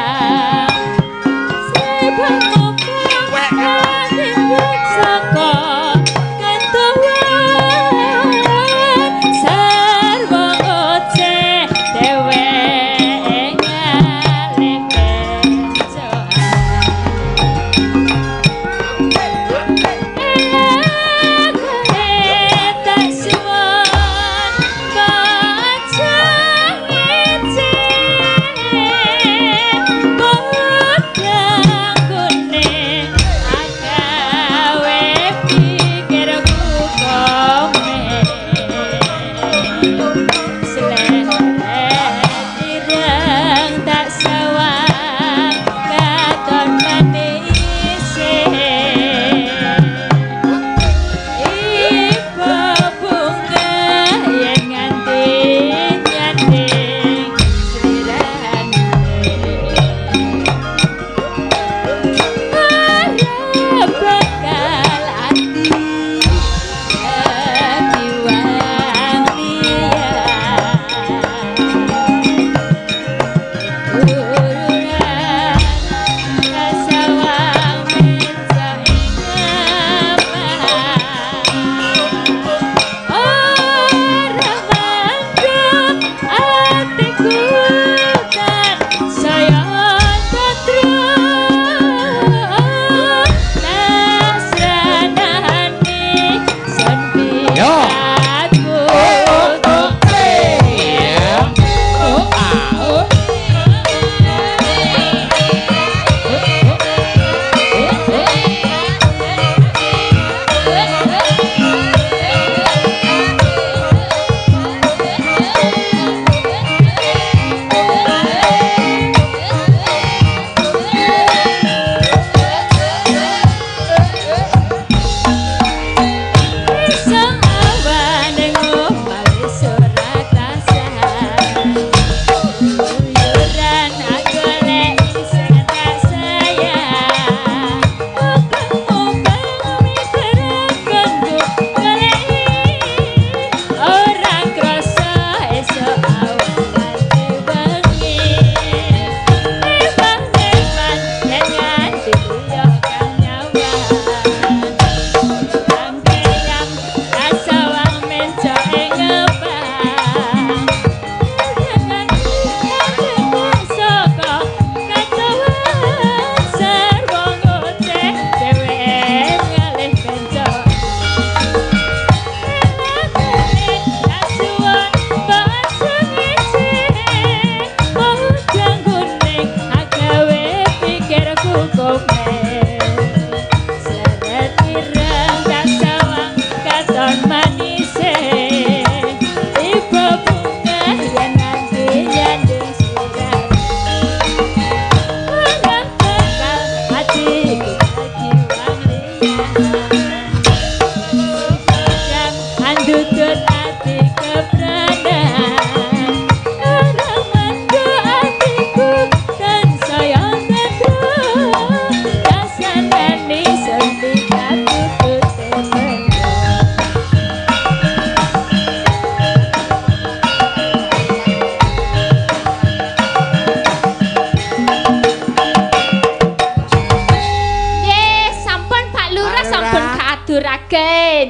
dihaturkeun.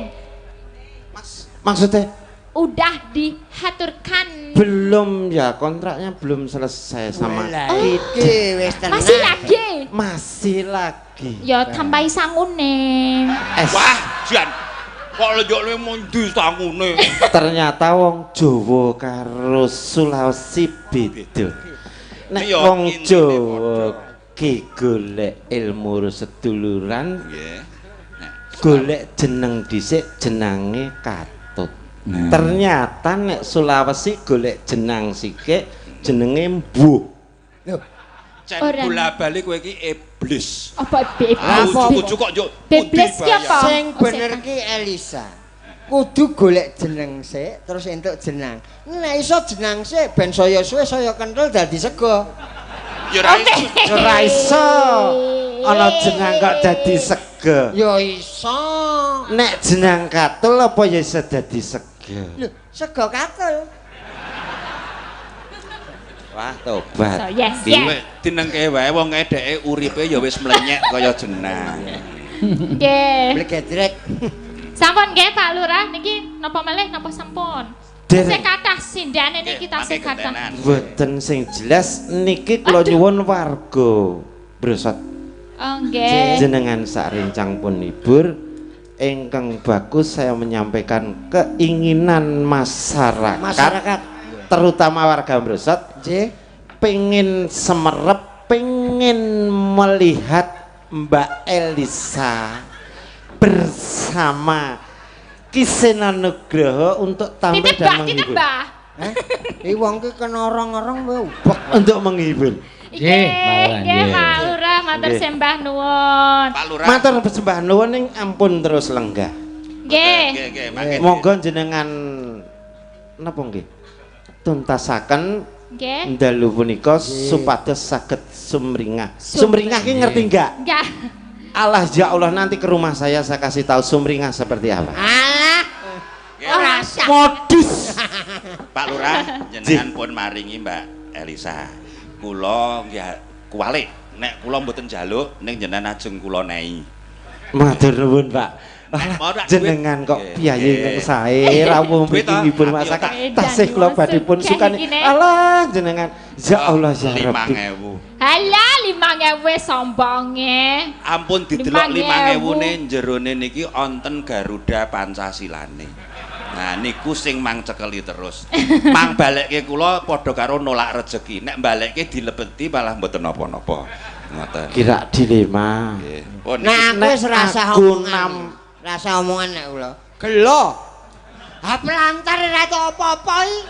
Maksudnya Udah dihaturkan. belum ya, kontraknya belum selesai sama Lah iki wis tenan. Masih lagi. Masih lagi. Ya tambahi sangune. Es, Wah, jan. Kok lejokne mundi sangune. ternyata wong Jawa karo Sulawesi beda. Nek Iya, wong intine Jawa ki golek ilmu seduluran, Nggih. golek jeneng dhisik jenenge katut. Ternyata nek Sulawesi golek jenang sithik jenenge mbuh. Cen Ora. bola-bali kowe iki iblis. Apa bebas? Ujug-ujug kok yo Bebas ki apa? Sing Oh, bener setan. ki Elisa. Kudu golek jeneng sik terus entuk jenang. Nek iso jenang sik ben saya suwe saya kental dadi sego. Ya ora iso. Ora iso. Ana jenang kok dadi sega. Ya iso. Nek jenang katul apa ya iso dadi sega? Lho, sego katul. Wah, tobat. So, yes, yes. Kowe dinengke wae wong edeke uripe ya wis mlenyek kaya jenang. Nggih. Blegedrek. Sampun nggih Pak Lurah niki napa malih napa sampun? Dereng. Sing kathah sindhane niki tasih Mangke kathah. gentenan. Mboten sing jelas niki kula nyuwun warga Brosot Oh nggih. jenengan sak rencang pun hibur ingkang bagus saya menyampaikan keinginan masyarakat, Masyarakat. terutama warga Brosot Nggih. pengen semerep, pengen melihat Mbak Elisa bersama Ki Seno Nugroho untuk tampil Titip dan Mbah, titip menghibur. Mbah. Hah? Iki wong ki kena orang-orang wae ubek. Untuk menghibur. Nggih, Mbak nggih nggih. Pak Lurah matur Nggih. sembah nuwun. Pak Lurah. Matur sembah nuwun ning ampun terus lenggah. Nggih. Nggih, nggih, mangke. Monggo jenengan napa nggih? Tuntasaken Nggih. dalu punika supados saged sumringah. Sumringah ki ngerti enggak? Nggih. Allah ya Allah, nanti ke rumah saya kasih tahu sumringah seperti apa. Alah. Ora sah. Modus. Pak Lurah, jenengan pun maringi Mbak Elisa. Kula nggih kuwalik nek kula mboten njaluk ning jenengan ajeng kula nei. Matur nuwun, Pak. Nek mau Alah, rak jenengan duit. kok Nggih, piyayi nggih. ingkang sae rawuh Duit mriki toh? ngibur Ayo, masyarakat. tak. Tasih kula badhe pun Sugih sukani. iki, Nek. Alah jenengan. Ya Allah ya Rabbi. 5000. Halah 5000 sombonge. Ampun didelok 5.000. 5000 ne jerone niki onten Garuda Pancasilane. Nah niku sing mang cekeli terus. Mang balekke kula padha karo nolak rejeki. Nek balekke dilebeti malah mboten napa-napa. Ngoten. Kira dilema. Nggih. Pun Nah, aku Nek wis rasa aku omongan. Rasa omongan nek kula. Gelo. Ha pelantar ora tau apa-apa iki.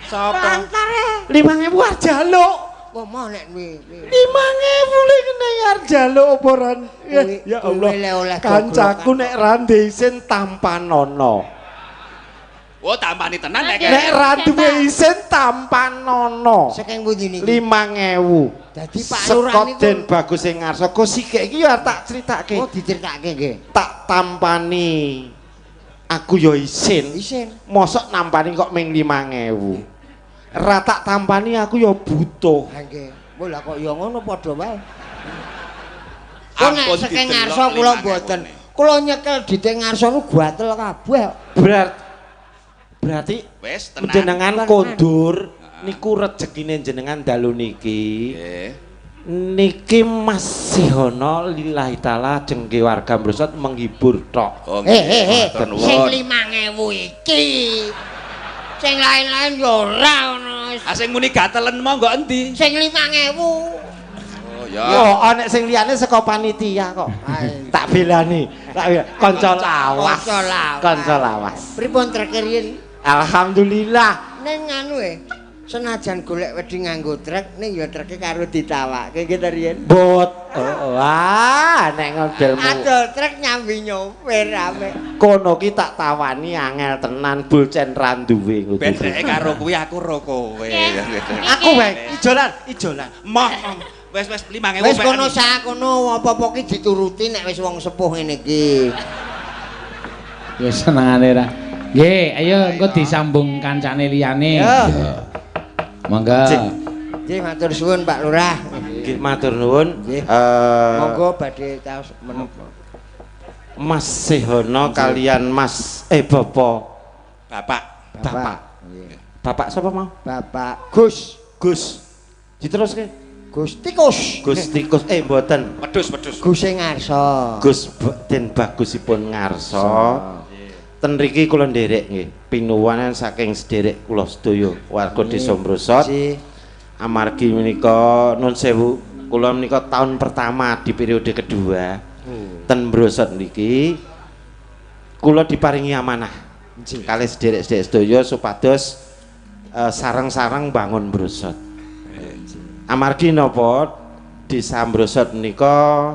Sapa? Pelantar e. 5000 arep jaluk. Wah, mau nek kuwi. 5000 le kene arep jaluk apa ran? Kuwi- Ya kuwi Allah. le oleh Kancaku goglokan. nek ra ndek isin tampanono. Oh, tampani tenan nek. Nek ra duwe isin tampanono. Saking pundi niki? 5000. Dadi Pak Lurah Saka niku Den Bagus sing ngarsa kok sikik iki ya tak critake. Oh, diceritake nggih. Tak tampani. Aku ya isin. Isin. Mosok nampani kok ming 5000. Ra tak tampani aku ya butuh. Ha nggih. Mbok lah kok ya ngono padha wae. Kok nek Ampun saking didelok ngarsa kula 5.000 mboten. ne. Kula nyekel dite ngarsa nu gatel kabeh. Berarti Wis tenan. jenengan Tenan. kondur niku rejekine jenengan dalu niki. Nggih. Niki masih ana lillahi taala jengke warga Mbrosot menghibur tok. Oh, Eh eh eh matur sing nuwun. 5000 iki. Sing lain-lain ya ora ngono. Ah sing muni gatelen monggo endi? Sing 5000. Oh ya. Yo ana sing liyane saka panitia kok. Ayo. Tak belani, tak belani. Kanca lawas. Kanca lawas. Kanca lawas. Pripun trek riyin? Alhamdulillah. Ning anu e senajan golek wedi nganggo trek ning ya treke karo ditawake nggih ta riyen. Bot. Oh, wah, nek ngodelmu. Adol trek nyambi nyopir ame. Kono ki tak tawani angel tenan bulcen ra duwe Ben dhek karo kuwi aku ro kowe. Nggih. Aku wae ijolan, ijolan. Moh. Wis wis 5000. Wis kono sak kono apa-apa ki dituruti nek wis wong sepuh ngene iki. Ya senengane ra. Nggih, ayo engko disambung kancane liyane. Ya. Monggo. Cik. Nggih matur suwun Pak Lurah. Nggih matur nuwun. Nggih. Eh Monggo badhe taos menapa. Mas Sehono kalian Mas Bapak Bapak. Bapak. Bapak sapa mau? Bapak Gus. Gus. Diteruske. Gus Tikus. Gus Tikus mboten. Wedhus, wedhus. Gus sing ngarsa. Gus Den bagusipun ngarsa. Ten mriki kula nderek nggih pinuwunan saking sederek kula sedaya warga Desa Mrosot. Amargi menika nun sewu kula menika tahun pertama di periode kedua. Ten Mrosot niki kula diparingi amanah kalih sederek-sederek sedaya supados sareng-sareng bangun Mrosot. Amargi napa Desa Mrosot menika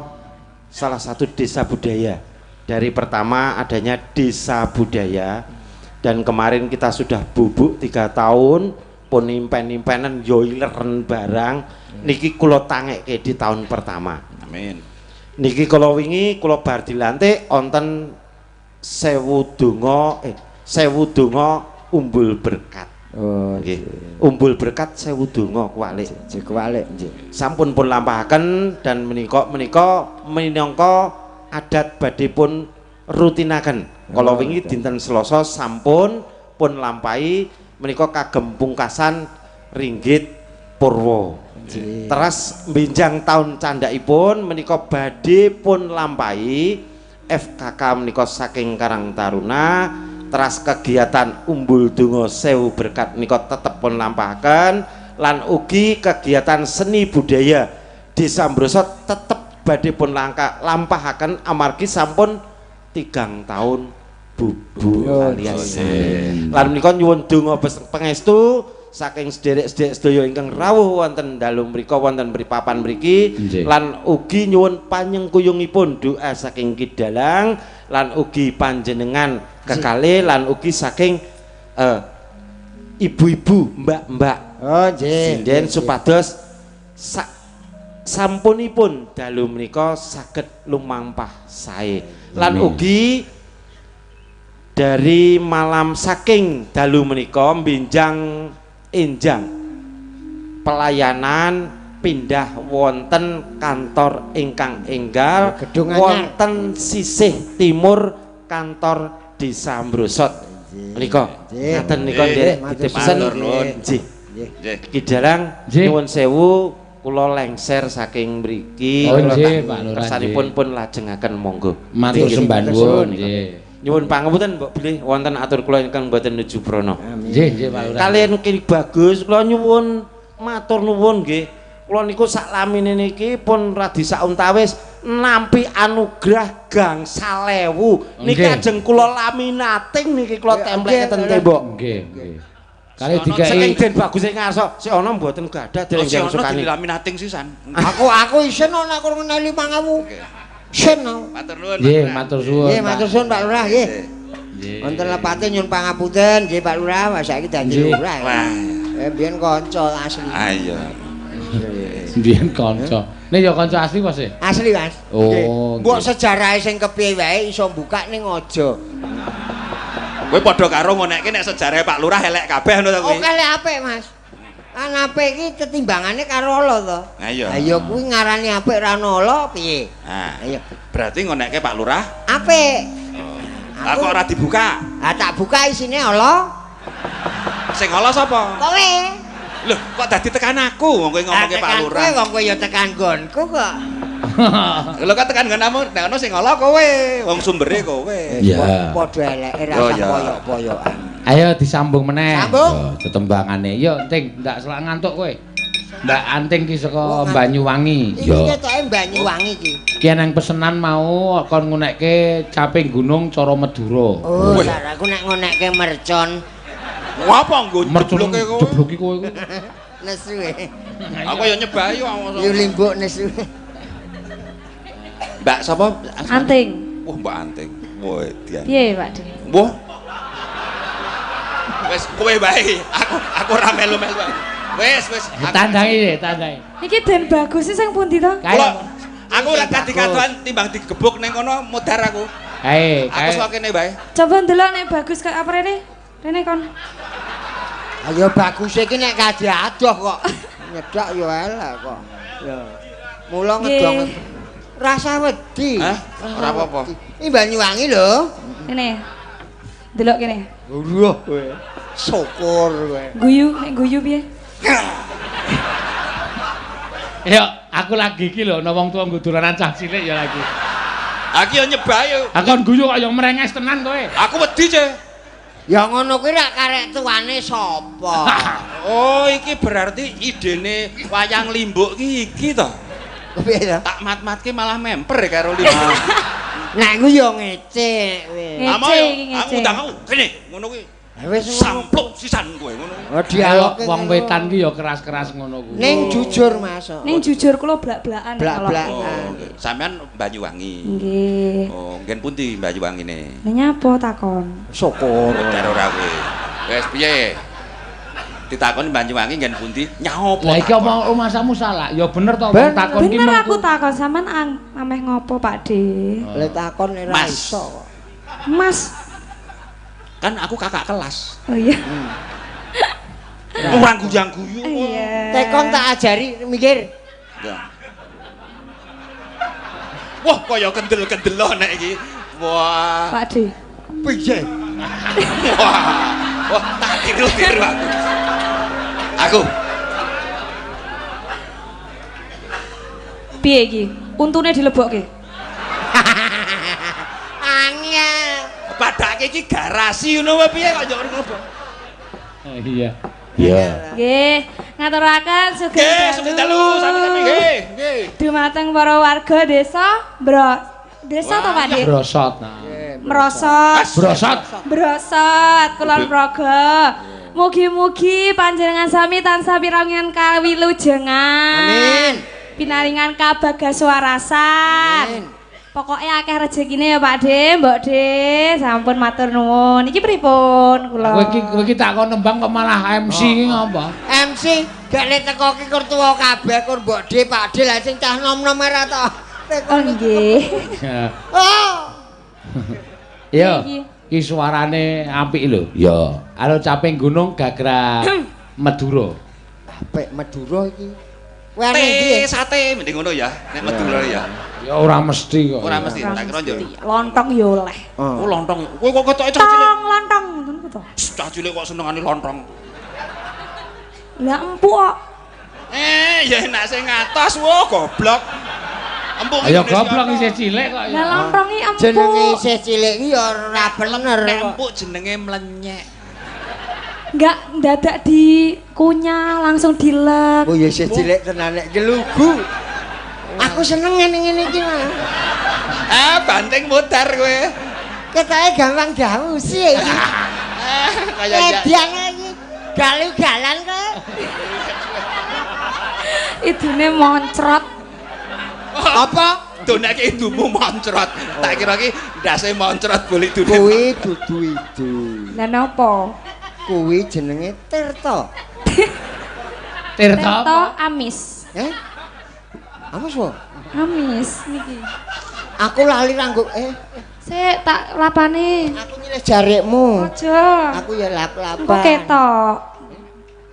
salah satu desa budaya. Dari pertama adanya desa budaya dan kemarin kita sudah bubuk 3 tahun pun impen-impenan yo ileren barang niki kula tangekke di tahun pertama. Amin. Niki kala wingi kula bar dilantik wonten 1000 donga 1000 donga umbul berkat. Oh, nggih. Umbul berkat 1000 donga kuwalik. Nggih, kuwalik nggih. Sampun pun lampahaken dan menika minangka adat badhe pun rutinaken. Kala wingi dinten Selasa sampun pun lampahi menika kagem pungkasan ringgit purwa. Teras benjang taun candhakipun menika badhe pun lampahi FKK menika saking Karang Taruna. Teras kegiatan umbul donga 1000 berkat menika tetep pun lampahaken lan ugi kegiatan seni budaya Desa Mrosot tetep badhe pun lampahaken amargi sampun 3 tahun bubu alias. Lan menika nyuwun donga pangestu saking sederek-sederek sedaya ingkang rawuh wonten dalu mriku wonten papan mriki lan ugi nyuwun panyengkuyungipun doa saking Ki Dalang lan ugi panjenengan kekalih lan ugi saking ibu-ibu mbak-mbak. Oh nggih. Sinden supados sampunipun dalu menika saged lumampah sae. Lan ugi dari malam saking dalu menika benjang enjang pelayanan pindah wonten kantor ingkang enggal wonten sisih timur kantor Desa Mrosot menika. Ngaten nika nderek ditipesen. Nggih. Ki Dalang nyuwun sewu kula lengser saking mriki. Kersanipun pun lajengaken monggo. Matur sembah nuwun. Nggih. Nyuwun pangapunten mbok bilih wonten atur kula ingkang mboten nuju prana. Nggih, nggih Pak Lurah. Kaliyan Ki Bagus kula nyuwun matur nuwun nggih. Kula niku sak lamine niki pun radi sauntawis nampi anugerah gangsal ewu. Niki ajeng kula laminating niki kula templeke ten tembok. Nggih, nggih. Kali dikai saking Den Baguse ngarsa, sik ana mboten gadah dereng sukani. Sik ana dilaminating sisan. Aku isin ana aku ngeneli 5000. Sen. Matur nuwun. Nggih, matur suwun. Nggih, matur suwun Pak Lurah nggih. Wonten lepate nyuwun pangapunten nggih Pak Lurah, wah saiki dadi lurah. Wah. Biyen kanca asli. Ah iya. Biyen kanca. Nek ya kanca asli Mas? Asli, Mas. Oh. Mbok sejarahe sing kepiye wae iso mbukak ning aja. Kowe padha karo ngonekke nek sejarahe Pak Lurah elek kabeh ngono ta kuwi. Oke lek apik, Mas. Kan apik iki tetimbangane karo ala to. Ha iya. Ha iya kuwi ngarani apik ra ono ala piye? Ha iya. Berarti ngonekke Pak Lurah apik. Lah kok ora dibuka? Ha tak buka isine ala. Sing ala sapa? Kowe. Lho, kok dadi tekan aku wong kowe ngomongke Pak Lurah. Kowe wong kowe ya tekan nggonku kok. Lho kok tekan nggonmu, nek ono sing ala kowe, wong sumbere kowe. Iya. Padha eleke rasa poyok-poyokan. Ayo disambung meneh. Sambung. Tetembangane. Yo, Ting, ndak selak ngantuk kowe. Mbak Anting ki saka Banyuwangi. Iki ketoke Banyuwangi iki. Ki eneng pesenan mau kon ngunekke caping gunung cara Madura. Oh, aku nek ngunekke mercon. Ngapa nggo jebloke kowe? Jebloki kowe iku. Nesu e. Aku ya nyebahi kok. Yo limbuk nesu. Mbak sapa? Anting. Wah, Mbak Anting. Wah, dian. Piye, Pak De? Wah. Wis kowe wae. Aku ora melu-melu. Wis, wis. Tandai, tandai. Iki Den Bagus sing pundi to? Aku ora dadi kadoan timbang digebuk ning kono modar aku. Kae, aku sok kene wae. Coba ndelok nek bagus kok apa rene? Rene kon. Ayo bagus iki nek kadhe adoh kok. Nyedak yo elek kok. Ya. Mula ngedong. Rasa wedi. Hah? Ora apa-apa. Iki Banyuwangi lho. Ngene. Delok kene. Wah kowe. Syukur kowe. Guyu, nek guyu piye? Ya, aku lagi iki lho ana wong tuwa nggo dolanan cah cilik ya lagi. Aku ya nyebah yo. Aku kon guyu kok ya mrenges tenan kowe. Aku wedi, Ce. Ya ngono kuwi rak karek tuane sapa? Oh, iki berarti idene wayang limbuk ki iki to. Piye to? Tak mat-matke malah memper karo limbuk. Nek ku ya ngece kowe. Ngece iki ngece. Aku undang aku kene ngono kuwi. Wis ngono. Sampluk sisan kowe ngono. Oh dialog Wong wetan ki ya keras-keras ngono kuwi. Ning jujur Mas. Ning jujur kula blak-blakan. Blak-blakan. Oh, sampean Banyuwangi. Nggih. Oh, nggen pundi Banyuwangine? Lah nyapa takon? Syukur. Modar ora kowe. Wis piye? Ditakoni Banyuwangi nggen pundi? Nyaopo? Lah iki apa rumasamu salah? Ya bener to wong takon ki. Bener aku takon sampean ameh ngopo Pak De? Lah takon ora iso kok. Mas. Kan aku kakak kelas. Oh iya. Ora guyang-guyu. Iya. Tekon tak ajari mikir. Ya. Wah, kaya kendel-kendel nek iki. Wah. Pak De. Piye? Wah. Wah, tak tiru-tiru aku. Aku. Piye iki? Untune dilebokke. Angel. Padake iki garasi ngono wae piye kok njok nglebok. Iya. Iya. Nggih, ngaturaken sugeng Nggih, sugeng dalu sami-sami nggih. Nggih. Dumateng para warga desa Desa to Pak De? Brosot. Nah. Merosot. Brosot. Brosot Kulon Progo. Mugi-mugi panjenengan sami tansah pirangan kawilujengan. Amin. Pinaringan kabagaswarasan. Amin. Pokoknya akeh rezekine ya Pak De, Mbok De, sampun matur nuwun. Iki pripun kula? Kowe iki tak kon nembang kok malah MC iki ngopo? MC gak le teko ki kur tuwa kabeh kur Mbok De, Pak De lah sing cah nom-nom ora to. Oh nggih. Oh. Iya. Iki suarane apik lho. Ya. Halo caping gunung gagrag Madura. Apik Madura iki. Kowe arep ndi? Sate mending ngono ya, nek Madura ya. Ya ora mesti kok. Ora mesti, tak kira yo. Lontong yo oleh. Oh, lontong. Kowe kok ketoke cah cilik. Tong lontong ngoten ku to. Cah cilik kok senengane lontong. Lah empuk kok. Ya enak sing ngatos, wo goblok. Empuk. Ya goblok isih cilik kok. Lah lontong iki empuk. Jenenge isih cilik iki ya ora bener. Nek empuk jenenge mlenyek. Enggak ndadak dikunyah langsung dilek. Oh ya isih cilik tenan nek lugu. Aku seneng ngene-ngene iki, Mas. Ah, banting modar kowe. Ketoke gampang diawusi iki. Kaya edian iki. Galu-galan kowe. Idune moncrot. Apa? Donake idumu moncrot. Tak kira iki ndase moncrot boleh idune. Kuwi dudu idu. Lah napa? Kuwi jenenge Tirta. Tirta Tirta amis. Eh? Amis wae. Amis niki. Aku lali ranggo Sik tak lapane. Aku nyilih jarikmu. Aja. Aku ya lap-lapan. Engko ketok.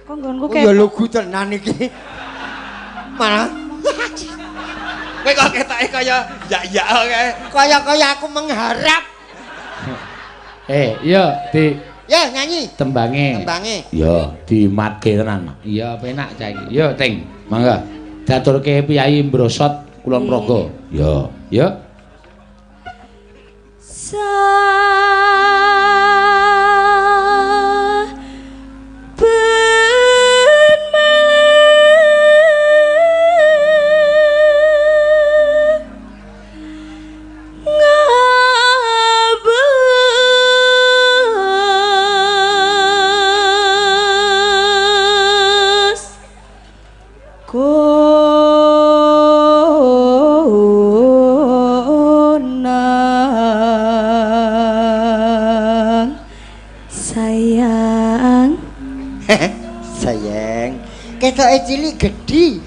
Kok nggonku ketok. Ya lugu tenan iki. Malah kowe kok ketoke kaya yak-yak kae. Kaya-kaya aku mengharap. Iya, di Ya nyanyi. Tembange. Tembange. Ya, dimatke tenan. Iya, penak cah iki. Yo, Ting. Mangga. Diaturke Piyayi Brosot Kulon Progo. Ya. Ya. Saben malam ngabes konang sayang. Sayang, ketoke cilik gedhi.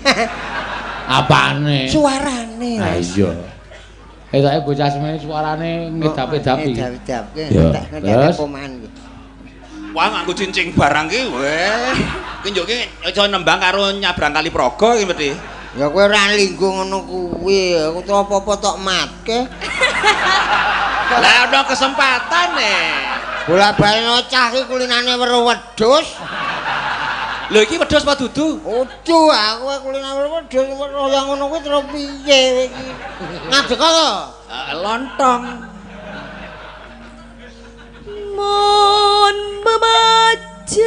Apane? Suarane. Ha iya. Ketoke bocah semene suarane ngedap-edapi. Ngedap-edapke, Terus pomahan iki. Wah, nganggo cincing barang ki, weh. Ki njuk ki iso nembang karo nyabrang kali Progo iki mesti. Ya kowe ora linggo ngono kuwi, aku tuh apa-apa tok matke. Lah ana kesempatan e. Bola-bali cah iki kulinane weruh wedhus. Lho iki wedhus apa dudu? Udu aku kulinane weruh wedhus weruh yang ngono kuwi terus piye iki? Ngadeg to? Lontong. Mon memajang.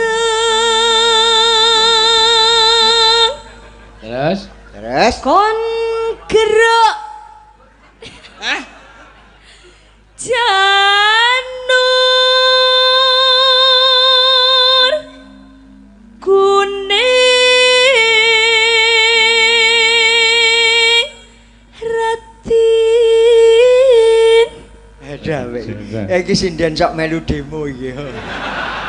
Terus? Terus? Kon gerak. Hah? Janur kuning ratin. Ada wek. Iki sinden sok melu demo iki.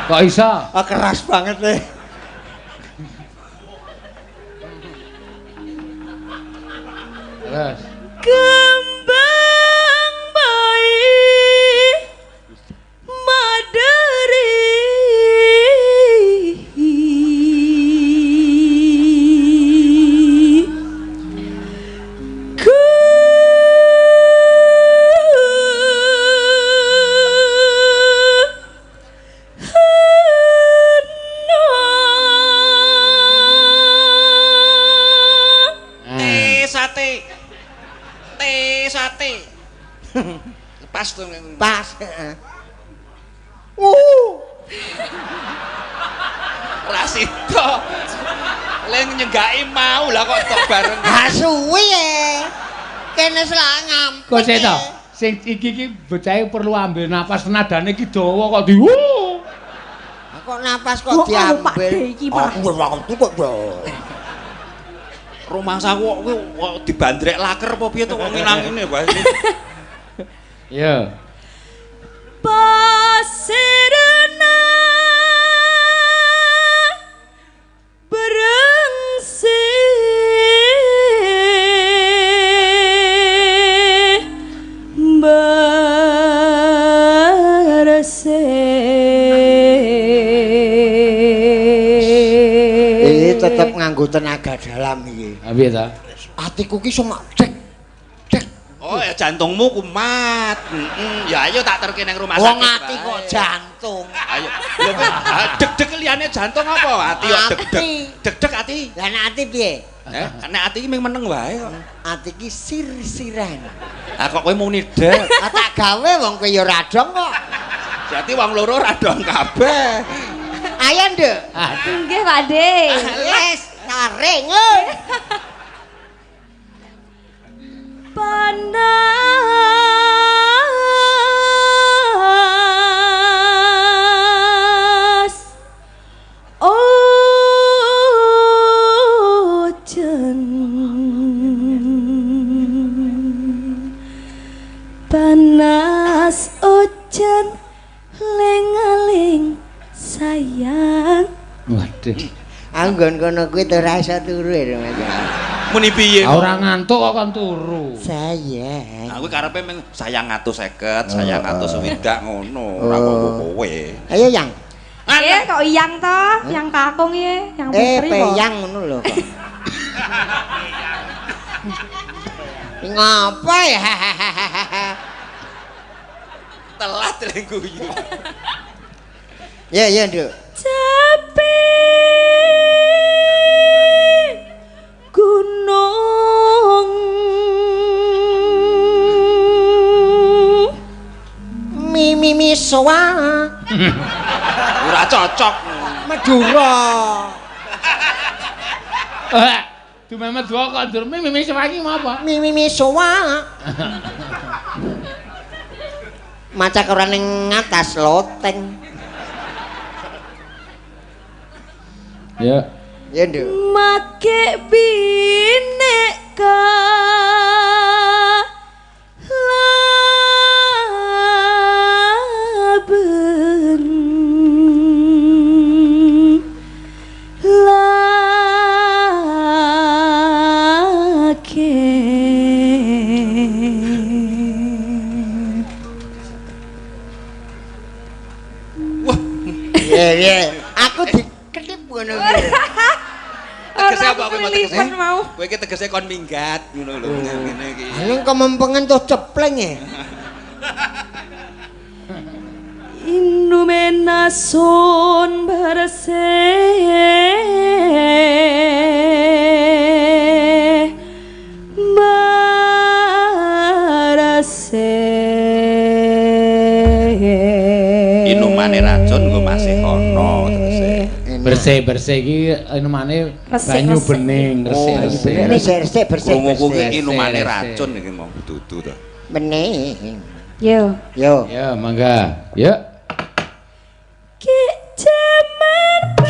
Kok iso? Ah, keras banget le. Terus. Kembang bayi madari. Sate. Teh sate. Pas tuh. Pas. Rasido. Le nyenggaki mau lah kok tok bareng. Ha suwi e. Kene selak ngampet. Kok sik to? Sing iki iki bocahe perlu ambil napas, nadane iki dawa kok di. Kok napas kok diambil. Aku wis waktu kok. Rumangsaku kok kuwi kok dibandrek laker apa piye to kok nang ngene wae. Iya. Pasirna berengse berse. Tetep nganggo tenaga dalam iki. Ha piye ta? Atiku ki iso mak dek dek. Oh ya jantungmu kumat. Heeh. Ya ayo tak terke nang rumah sakit. Wong ati kok jantung. Ayo. Lho deg-deg liyane jantung apa? Ati kok deg-deg. Deg-deg ati. Lah nek ati piye? Nek ati iki mung meneng wae kok. Ati ki sir-siran. Ah kok kowe muni deg. Ah tak gawe wong kowe ya ora dong kok. Berarti wong loro ora dong kabeh. Ayo nduk. Nggih Pak De. Yes, taring. Panas ojen, panas ojen ling-ling sayang. Waduh. Aku nggon kono kuwi ora iso turu ya Mas. Muni piye? Ora ngantuk kok kon turu. Sayang. Aku karepe mung sayang 150, sayang 160 ngono, ora kok kowe. Ayo yang. Kok iyang to? Yang kakung ye, yang putri kok. Peyang ngono lho kok. Ngapa ya? Telat lek guyu. Ya ya, Nduk. Capek gunung mi mi mi soa. Ora cocok. Madura. Dume Madura kok ndur mi mi soa iki mau apa? Mi mi mi soa. Maca ora ning atas loteng. Ya. Ya, Nduk. Make bineka laben lake. Wah. Iya, iya. Aku diketip ngono kuwi. Tegese apa kowe mau tegese? Mau. Kowe iki tegese kon minggat ngono lho ngene iki. Ning kemempengen tuh cepleng e. Inumenasun bersih bersih. Inumane racun nggo masih ana tegese. Bersih-bersih iki inumane banyu bening, resik-resik. Resik-resik bersih. Krunguku ki inumane racun iki mau dudu to. Bening. Yo. Yo. Ya, mangga. Yuk. Ki jaman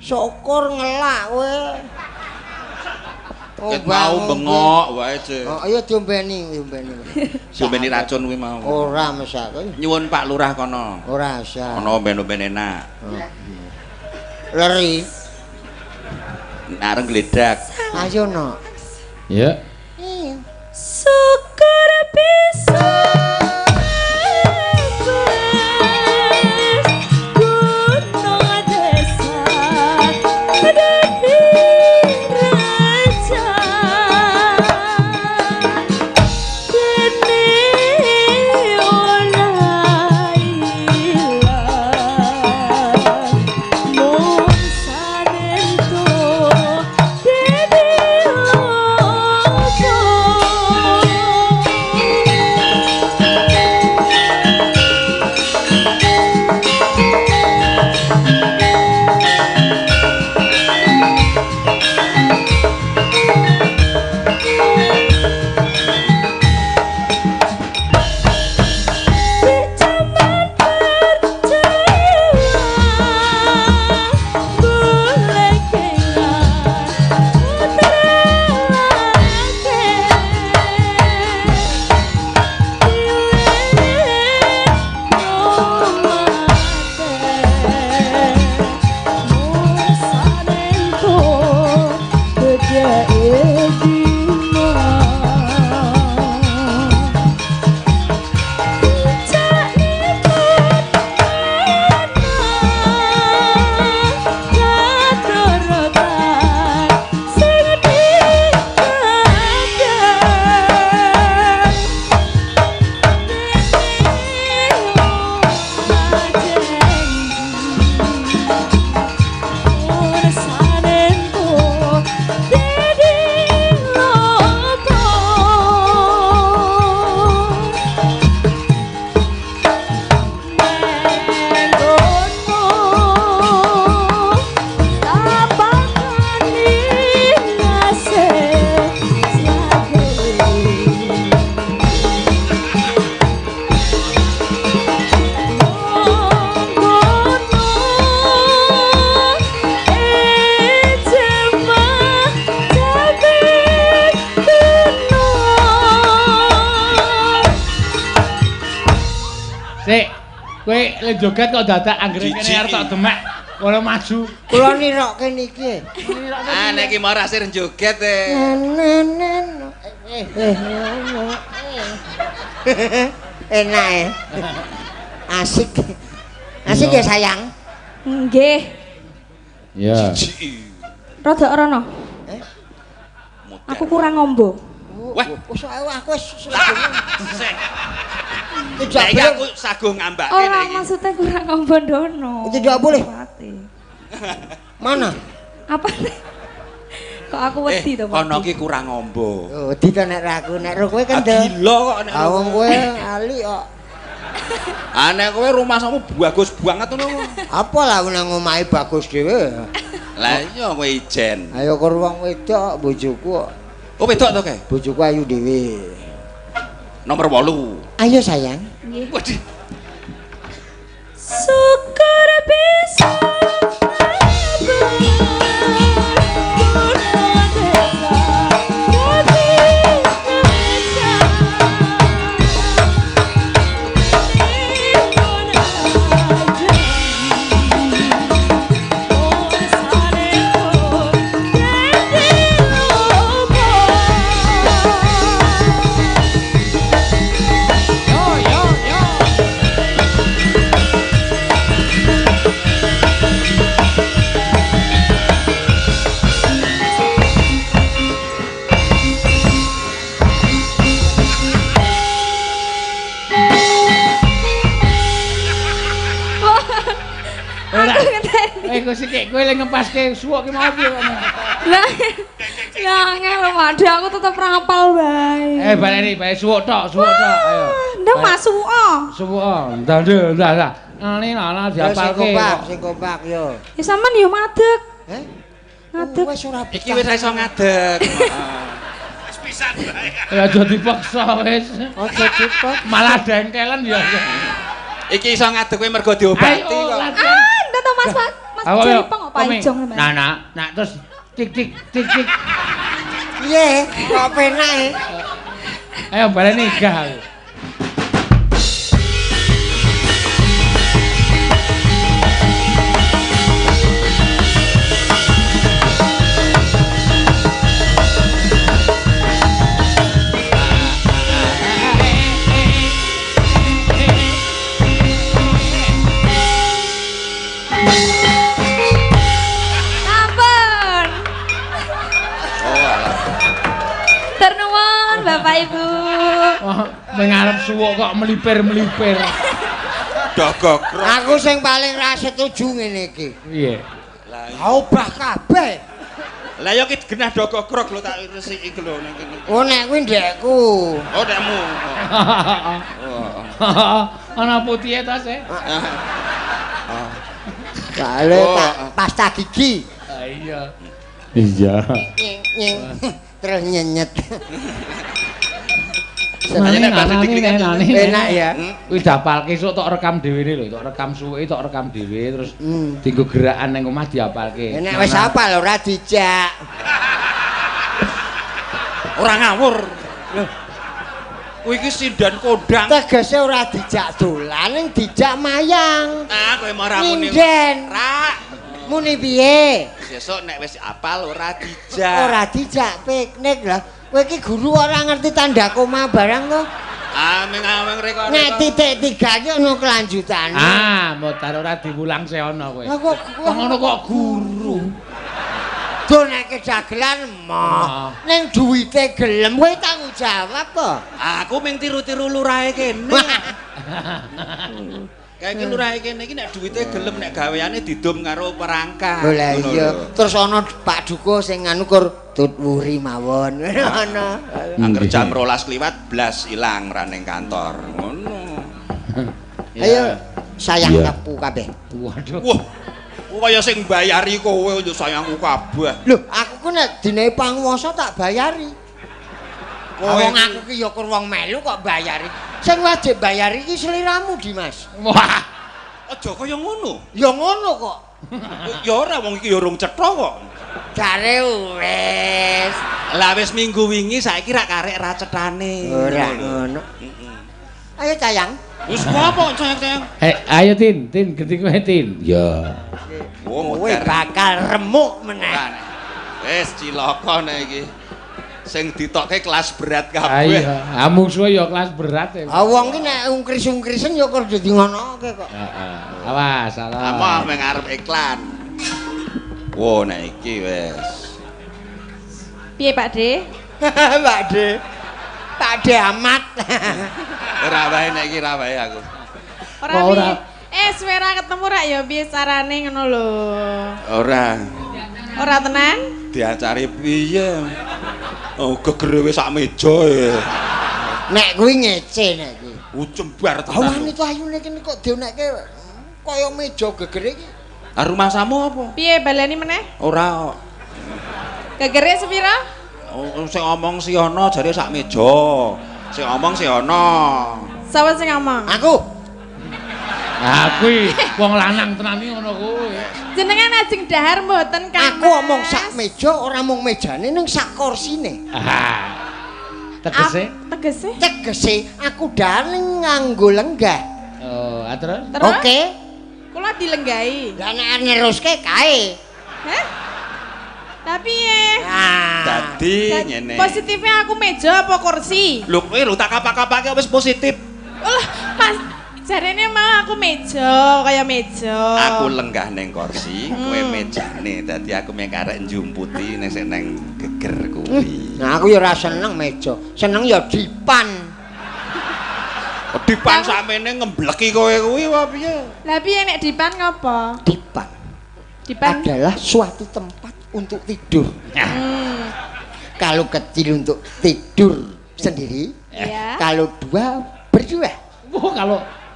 Syukur ngelak kowe. Ket mau bengok wae, Cek. Oh, ayo diombeni, diombeni. Diombeni racun kuwi mau. Ora mesake. Nyuwun Pak Lurah kono. Ora usah. Ana omben-omben enak. Leri. Areng gledak. Ayo no. Ya. Syukur bisa Sik. Kowe le joget kok dadak anggere kene arep tok demek. Ora maju. Kula nirokke niki. Ah nek iki mau rasir joget e. Enak e. Asik. Asik ya sayang. Nggih. Iya. Rada rono. Aku kurang ngombo. Wah, aku wis tidak boleh aku saguh ngambake nek iki. Ora maksudnya kurang ngombo ndono. Tidak boleh. Mana? Apa? Kok aku wedi to, Pak? Kono ki kurang ngombo. Oh, wedi to nek ra aku, nek kowe kendel. Gila kok nek wong kowe ali kok. Ah nek kowe rumahmu bagus banget ngono. Apa lah nang omahe bagus dhewe. Lah iya kowe ijen. Ayo karo wong wedok bojoku kok. Oh wedok to kae? Bojoku ayu dhewe. Nomor 8. Ayo sayang. Nggih. Waduh. Syukur bisa. Sik kowe le ngepaske suwuk ki mau piye kok. Lah ya angel lho Pak, aku tetep rapal bae. Baleni bae suwuk tok, ayo. Ndang masuk oh. Suwuk oh, ndang ndang. Ngene ana diapalke. Sing kompak yo. Ya sampean yo madeg. Heh? Ngadeg. Wis ora. Iki wis iso ngadeg. Wis pisan bae. Ya aja dipaksa wis. Aja dipaksa. Malah dengkelen ya. Iki iso ngadeg kowe mergo diobati kok. Ah, ndak to Mas Pak. Mas Jaipong kok Pak Ijong sampean. Nah, nah, nah terus tik tik tik tik. Piye? Kok penak e? Ayo baleni gah aku. Bapak Ibu. Oh, mengarep suwuk kok melipir-melipir. Dogok. Aku sing paling ra setuju ngene iki. Piye? Lah obah kabeh. Lah ya ki genah dogogrok lho tak resiki lho nang kene. Oh nek kuwi ndekku. Oh ndekmu. Ana putihe ta se? Kale pasta gigi. Ah iya. Iya. Terus nyenyet. Enak ya. Kuwi dapalke esuk tok rekam dhewe lho, tok rekam suwuke tok rekam dhewe terus dienggo gerakan ning omah diapalke. Enak wis apal ora dijak. Ora ngawur. Lho. Kuwi iki sindan kondang. Tegese ora dijak dolan ning dijak mayang. Ah kowe mau ra muni. Ra. Muni piye? Sesuk nek wis apal ora dijak. Ora dijak piknik lah. Kowe iki guru ora ngerti tanda koma barang to? Ah meng-ameng rek. Nek titik 3 iki ana kelanjutane. Ah, motar ora diwulang se ana kowe. Lah kok ngono kok guru. Do nek dagelan moh. Ning duwite gelem kowe tanggung jawab to. Aku ming tiru-tiru lurahe kene. Kayak iki lurahe kene iki nek duwite gelem nek gaweane didum karo perangkat. Lah iya, terus ana Pak Duko sing nganu kur tut wuri mawon. Ana. Angger jam 12 kliwat blas ilang ra ning kantor. Ngono. Ayo sayang aku kabeh. Waduh. Wah. Kaya sing mbayari kowe yo sayangku kabeh. Lho, aku ku nek dine panguwasa tak bayari. Wong aku ki ya kur wong melu kok bayari. Sing wajib bayari iki sliramu, Dimas. Wah, aja kaya ngono. Ya ngono kok. Ya ora wong iki ya urung cetha kok. Jare wis. Lah wis minggu wingi saiki rak karek ra cethane. Ora ngono. Ayo sayang. Wis apa ceng-ceng? Ayo Tin, Tin genti kowe Tin. Ya. Oh, Kowe bakal remuk meneh. Wis cilaka nek iki. Sing ditokke kelas berat kabeh. Ayo, mungsuhe ya kelas berat. Ah wong ki nek ungkris-ungkrisen ya kok dadi ngonoke kok. Heeh. Awas, salah. Apa meng arep iklan. Wo nek iki wis. Piye Pak De? Pak De. Pak De amat. Ora wae nek iki ora wae aku. Ora piye. Suwe ra ketemu rak ya piye carane ngono lho. Ora. Ora tenan? Diacari piye? Oh, gegere wis sak meja e. Nek kuwi ngece nek kuwi. Jembar tenan. Awane to ayune kene kok dionekke kaya meja gegere iki. Ah rumahsamu apa? Piye baleni meneh? Ora kok. Gegere sepira? Oh, sing ngomong si ana jare sak meja. Sing ngomong si ana. Sapa sing ngomong? Aku. Ah kuwi wong lanang tenan iki ngono kuwi. Jenengan ajeng dahar mboten Kang? Aku omong sak meja ora mung mejane ning sak korsine. Ah. Tegese? Tegese? Tegese aku dahar ning nganggo lenggah. Oh, terus? Oke. Kula dilenggahi. Lah nek neruske kae. Hah? Tapi piye? Dadi ngene. Positifnya aku meja apa kursi? Lho kowe lho tak kapak-kapake wis positif. Lah, Mas jarene mau aku meja, kaya meja. Aku lenggah ning kursi, kowe mejane. Dadi aku mung karek njumputi ning sing nang geger kuwi. Nah, aku ya ora seneng meja. Seneng ya dipan. Dipan sakmene ngembleki kowe kuwi apa piye? Lah piye nek dipan ngopo? Dipan. Dipan adalah suatu tempat untuk tidur. Kalau kecil untuk tidur sendiri, ya. Kalau dua berdua. Oh,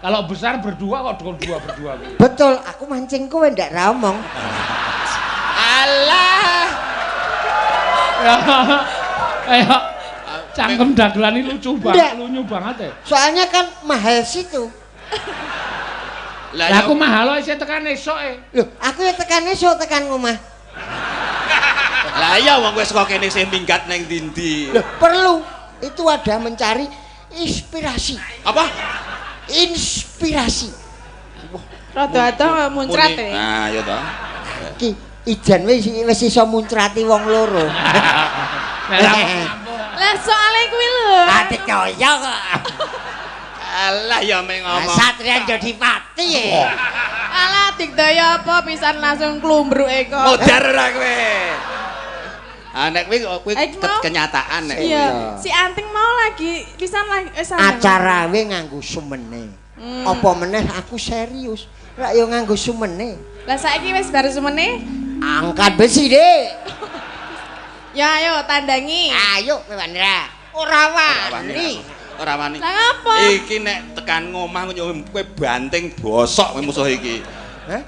kalau besar berdua kok dua berdua. Betul, aku mancing kowe ndak ra omong. Alah. Ayo, cangkem dagelan ini lucu banget, lunyu banget ya. Soalnya kan mahal situ. Lah aku mahal isih tekan esuk e. Loh, aku ya tekan esuk tekan omah. Lah iya wong wis kok kene sing minggat nang ndi-ndi. Loh, perlu. Itu ada mencari inspirasi. Apa? Inspirasi. Rada adoh muncrat e. Nah, ya toh. Ki ijan wis iso muncrati wong loro. Lah soalé kuwi lho. Ati kaya kok. Alah ya meng ngomong. Satria jadi pati e. Alah digdaya apa pisan langsung klumbruke kok. Modar ora kowe. Ah nek kuwi kenyataan nek. Iya, si Anting mau lagi pisan lagi acara we nganggo sumene. Apa meneh aku serius. Rak yo nganggo sumene. Lah saiki wis bar sumene? Angkat besi, Dik. Ya ayo tandangi. Ayo kowe Wandra. Ora wani. Ora wani. Lah ngapa? Iki nek tekan ngomah kowe banting bosok kowe musuh iki. Hah?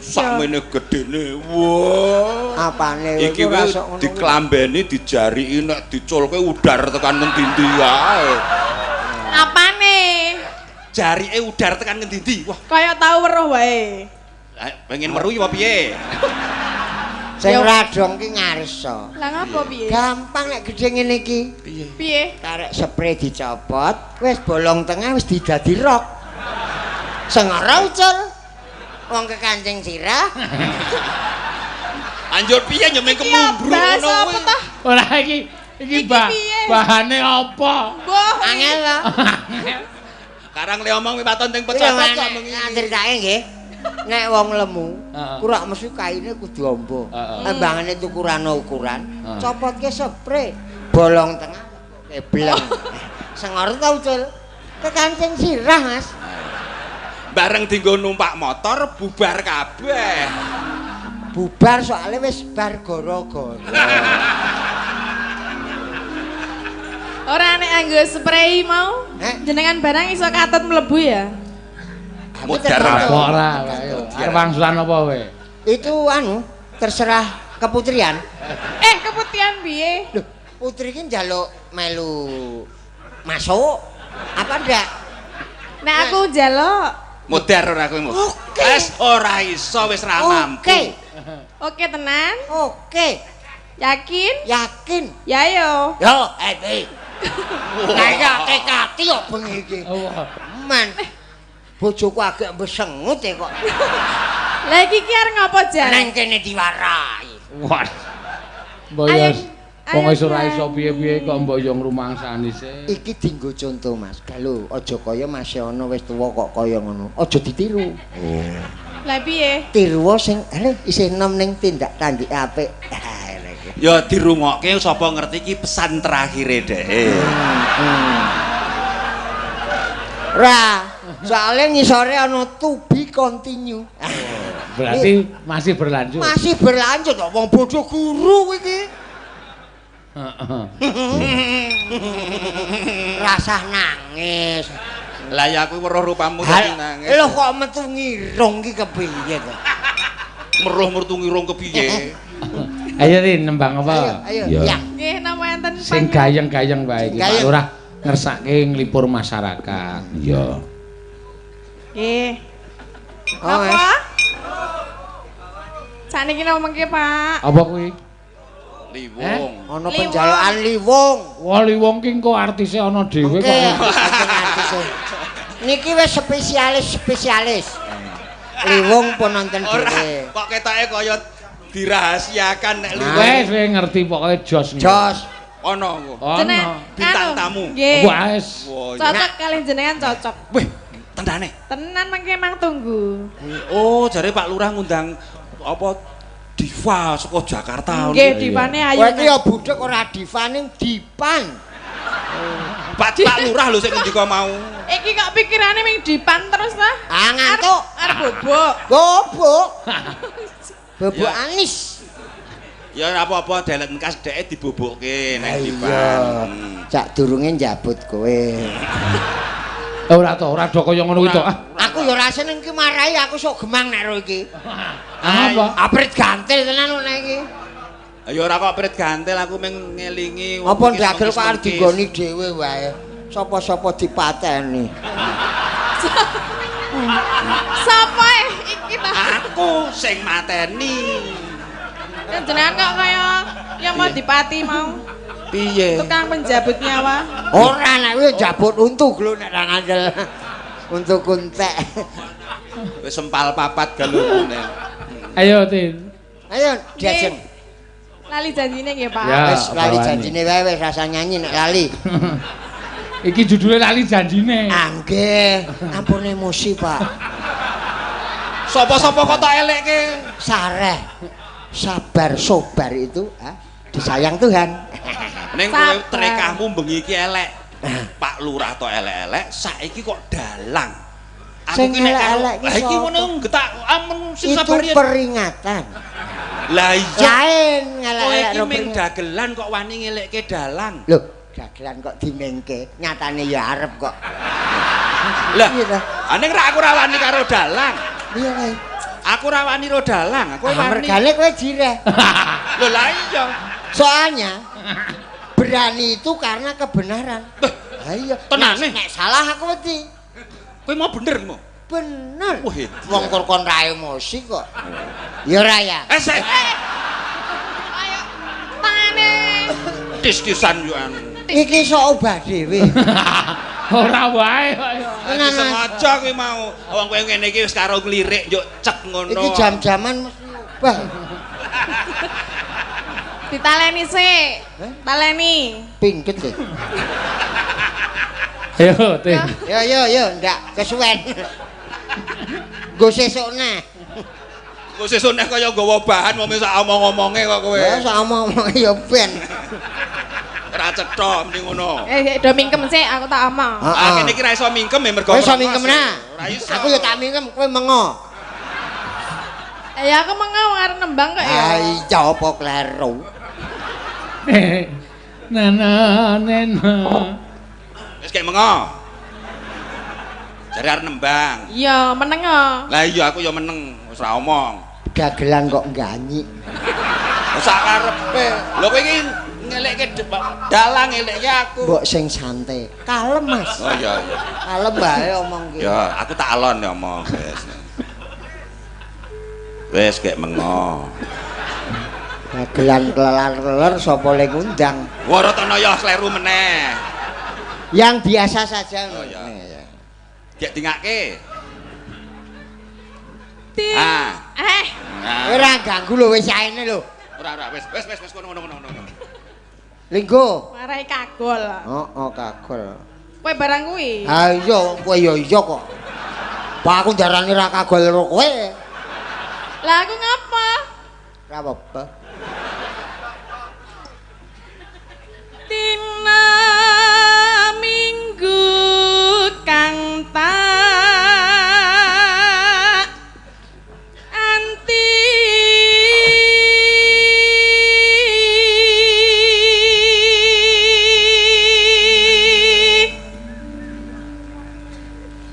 Sak mene gedene. Wah. Apane iki wis diklambeni, dijariki nek diculke udar tekan ngendi-endi wae. Apane? Jarike udar tekan ngendi-endi. Wah, kaya tau weruh wae. Pengen weruh ya piye? Sing radong ki ngarsa. Lah ngapa piye? Gampang nek gedhe ngene iki. Piye? Piye? Karek spray dicopot, wis bolong tengah wis didadi rok. Sengara ucul. Wong kekancing sirah. Anjur piye nyemeng kemumbruk ngono kuwi. Ora iki iki bahane apa? Angel to. Karang le omong waton teng pecopot kok mung iki. Critake nggih. Nek wong lemu, kurak mesti kaine kudu amba. Embangane tukuran ukuran, copotke spray, bolong tengah kebleng. Sengor ta ucul. Kekancing sirah, Mas. Bareng dienggo numpak motor bubar kabeh. Bubar soalnya wis bar gara-gara. Ora nek anggo spray mau, jenengan barang iso katut mlebu ya. Modar ora, ayo. Arep wangsulan apa kowe? Itu anu, terserah keputrian. Keputihan piye? Loh, putri ki njaluk melu masuk apa ndak? Nek aku njaluk modar ora kowe. Oke. Wis ora iso wis ra mampu. Oke. Oke tenan? Oke. Yakin? Yakin. Ya ayo. Yo, happy. Lah iya tekati kok bengi iki. Men. Bojoku agak besengut e kok. Lah iki ki arep ngapa jan? Neng kene diwarai. Wah. Mbok ya wong wis ora iso piye-piye kok mbok yo ngrumangsani sih. Iki dienggo conto Mas. Lho, aja kaya Mas ana wis tuwa kok kaya ngono. Aja ditiru. Oh. Lah piye? Tiru sing isih enom ning tindak tanduke apik. Ya dirungokke sapa ngerti iki pesan terakhire dheke. Ra, soalnya ngisore ana to be continue. Berarti masih berlanjut. Masih berlanjut kok wong bodoh guru iki. Heeh. Rasah nangis. Lah ya aku weruh rupamu dadi nangis. Lho kok metu ngirung iki kepiye to? Meruh metu ngirung kepiye? Ayo Rin nembang apa? Ayo, ayo. Ya. Nggih napa enten sing gayeng-gayeng wae iki Pak Lurah ngersake nglipur masyarakat. Iya. Nggih. Apa? Sakniki napa mengke, Pak? Apa kuwi? Liwong. Ana penjalukan liwong. Wah, liwong ki engko artise ana dhewe kok. Niki wis spesialis-spesialis. Liwong pun nonton dhewe. Kok ketoke kaya dirahasiakan nek liwong. Wis wis ngerti pokoke jos. Jos. Ana kok. Ana. Bintang tamu. Wis. Cocok kalih jenengan cocok. Wih, tenane. Tenan mengke mang tunggu. Oh, jare Pak Lurah ngundang apa diva saka Jakarta. Nggih, divane ayu. Kowe iki ya budhek ora diva ning dipan. Pak Lurah lho sing ngendika mau. Iki kok pikirane ming dipan terus ta? Ah ngantuk. Arep bobok. Bobok. Bobok anis. Ya ora apa-apa delek engkas dheke dibobokke ning dipan. Cak durunge njabut kowe. Ora to, ora do kaya ngono kuwi to. Aku ya ora seneng ki marahi aku sok gemang nek ro iki. Apa? Aprit gantil tenan kok nek iki. Ya ora kok prit gantil aku mung ngelingi. Apa ndagel kok arep dinggoni dhewe wae. Sapa-sapa dipateni. Sapa iki ta? Aku sing mateni. Ya jenengan kok kaya ya mau dipati mau. Piye? Tukang penjabut nyawa. Ora nek kuwi jabut untu lho nek ra ngandel. Untu kuntek. Wis sempal papat galungune. Ayo Tin. Ayo diajeng. Lali janjine nggih, Pak. Wis lali janjine wae wis rasa nyanyi nek lali. Iki judule lali janjine. Ah nggih, ampun emosi, Pak. Sapa-sapa kok tak elekke? Sareh. Sabar sobar itu disayang Tuhan. Ning kowe trekahmu bengi iki elek. Pak Lurah to elek-elek, saiki kok dalang. Aku ki nek elek iki ngono getak amun sing sabar. Itu peringatan. Lah iya. Lain ngelek-elek kowe iki ming dagelan kok wani ngelekke dalang. Lho, dagelan kok dimengke, nyatane ya arep kok. Lah, ning ra aku ra wani karo dalang. Iya kae. Aku ra wani karo dalang, aku wani. Mergane kowe jireh. Lho lah iya. Soalnya berani itu karena kebenaran. Lah iya, tenane. Nek salah aku wedi. Kowe mau bener mau? Bener. Wong kon ra emosi kok. Ya ora ya. Eh, ayo tangane. Tis-tisan yo anu. Iki sok obah dhewe. Ora wae kok ya. Tenan sengaja kowe mau. Wong kowe ngene iki wis karo nglirik yo cek ngono. Iki jam-jaman mesti obah. Ditaleni sik. Taleni. Pingket e. Ayo, Tin. Yo yo yo, ndak kesuwen. Nggo sesuk neh. Nggo sesuk neh kaya nggawa bahan wong sak omong-omonge kok kowe. Ya sak omong-omonge ya ben. Ora cetha mending ngono. Eh, do mingkem sik aku tak omong. Ah, kene iki ra iso mingkem ya mergo. Kowe iso mingkem nah. Ora iso. Aku ya tak mingkem, kowe mengo. Ya aku mengo arep nembang kok ya. Ah iya apa kleru. Nana nena. Wis kek mengo. Jare arep nembang. Iya, meneng kok. Lah iya aku ya meneng, wis ra omong. Dagelan kok ngganyi. Sak karepe. Lho kowe iki ngelekke dalang ngelekke aku. Mbok sing santai. Kalem, Mas. Oh iya iya. Kalem bae omong ki. Ya, aku tak alon ya omong wis. Wis kek mengo. Dagelan klelar-keler sapa le ngundang. Waratana ya kleru meneh. Yang biasa saja. Oh iya. Gek dingake. Ah. Ora ganggu lho wis saene lho. Ora wis wis wis kono. Linggo. Marai kagol. Heeh, kagol. Kowe barang kuwi. Ha iya wong kowe ya iya kok. Pak aku ndarani ra kagol karo kowe. Lah aku ngapa? Ora apa-apa. Dina Minggu kang tak anti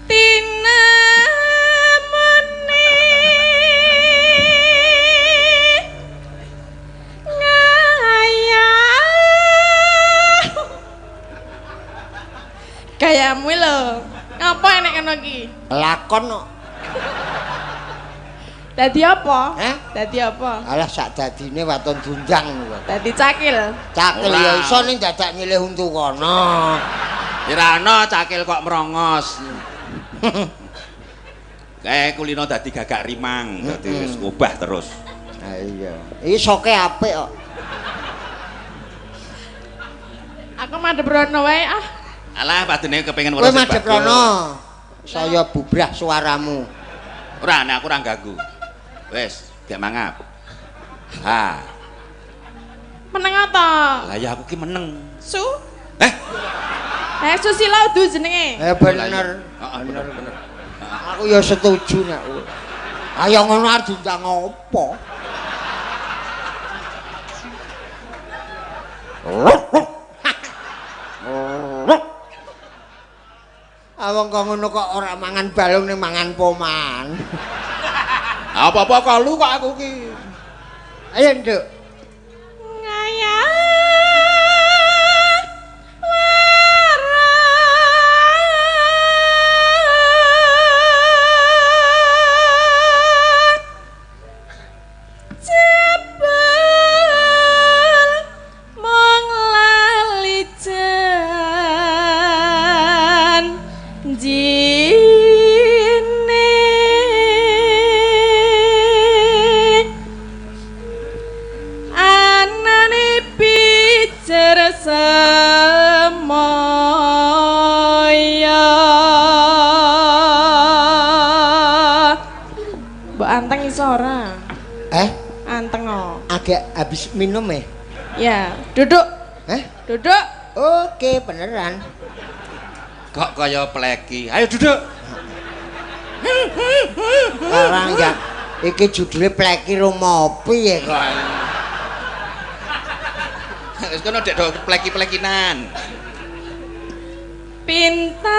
tina mene ngayah gayamu lho ngapa enek ngono iki Lakon kok. Dadi apa? Hah? Dadi apa? Alah sak dadine waton diundang lho. Dadi cakil. Cakil ya iso ning dadak nyilih untu kono. Ora ana cakil kok merongos. Kae kulino dadi gagak rimang, dadi wis obah terus. Ha iya. Iki soke apik kok. Aku madhep rono wae ah. Alah padune kepengin Kowe weruh. madhep rono. Saya bubrah suaramu. Ora nek aku ora ganggu. Wis, gak mangap. Ha. Meneng apa? Lah ya aku ki meneng. Su? Eh? Susila udu jenenge. Bener. Heeh, bener bener. Aku ya setuju nek kowe. Ayo ngono arep diundang opo? Awong kok ngono kok ora mangan balung ning mangan poman. Apa-apa kok lu kok aku ki. Ayo nduk. Ngayah warat jebul mung lali janjine anane pijer semaya. Mbok anteng iso ora? Eh? Anteng o. Agak habis minum ya? Ya, duduk. Eh? Duduk. Oke, beneran. Kok kaya pleki. Ayo duduk. Sekarang ya iki judule pleki rumopi ya kok. Wis kono dek do pleki-plekinan. Pintar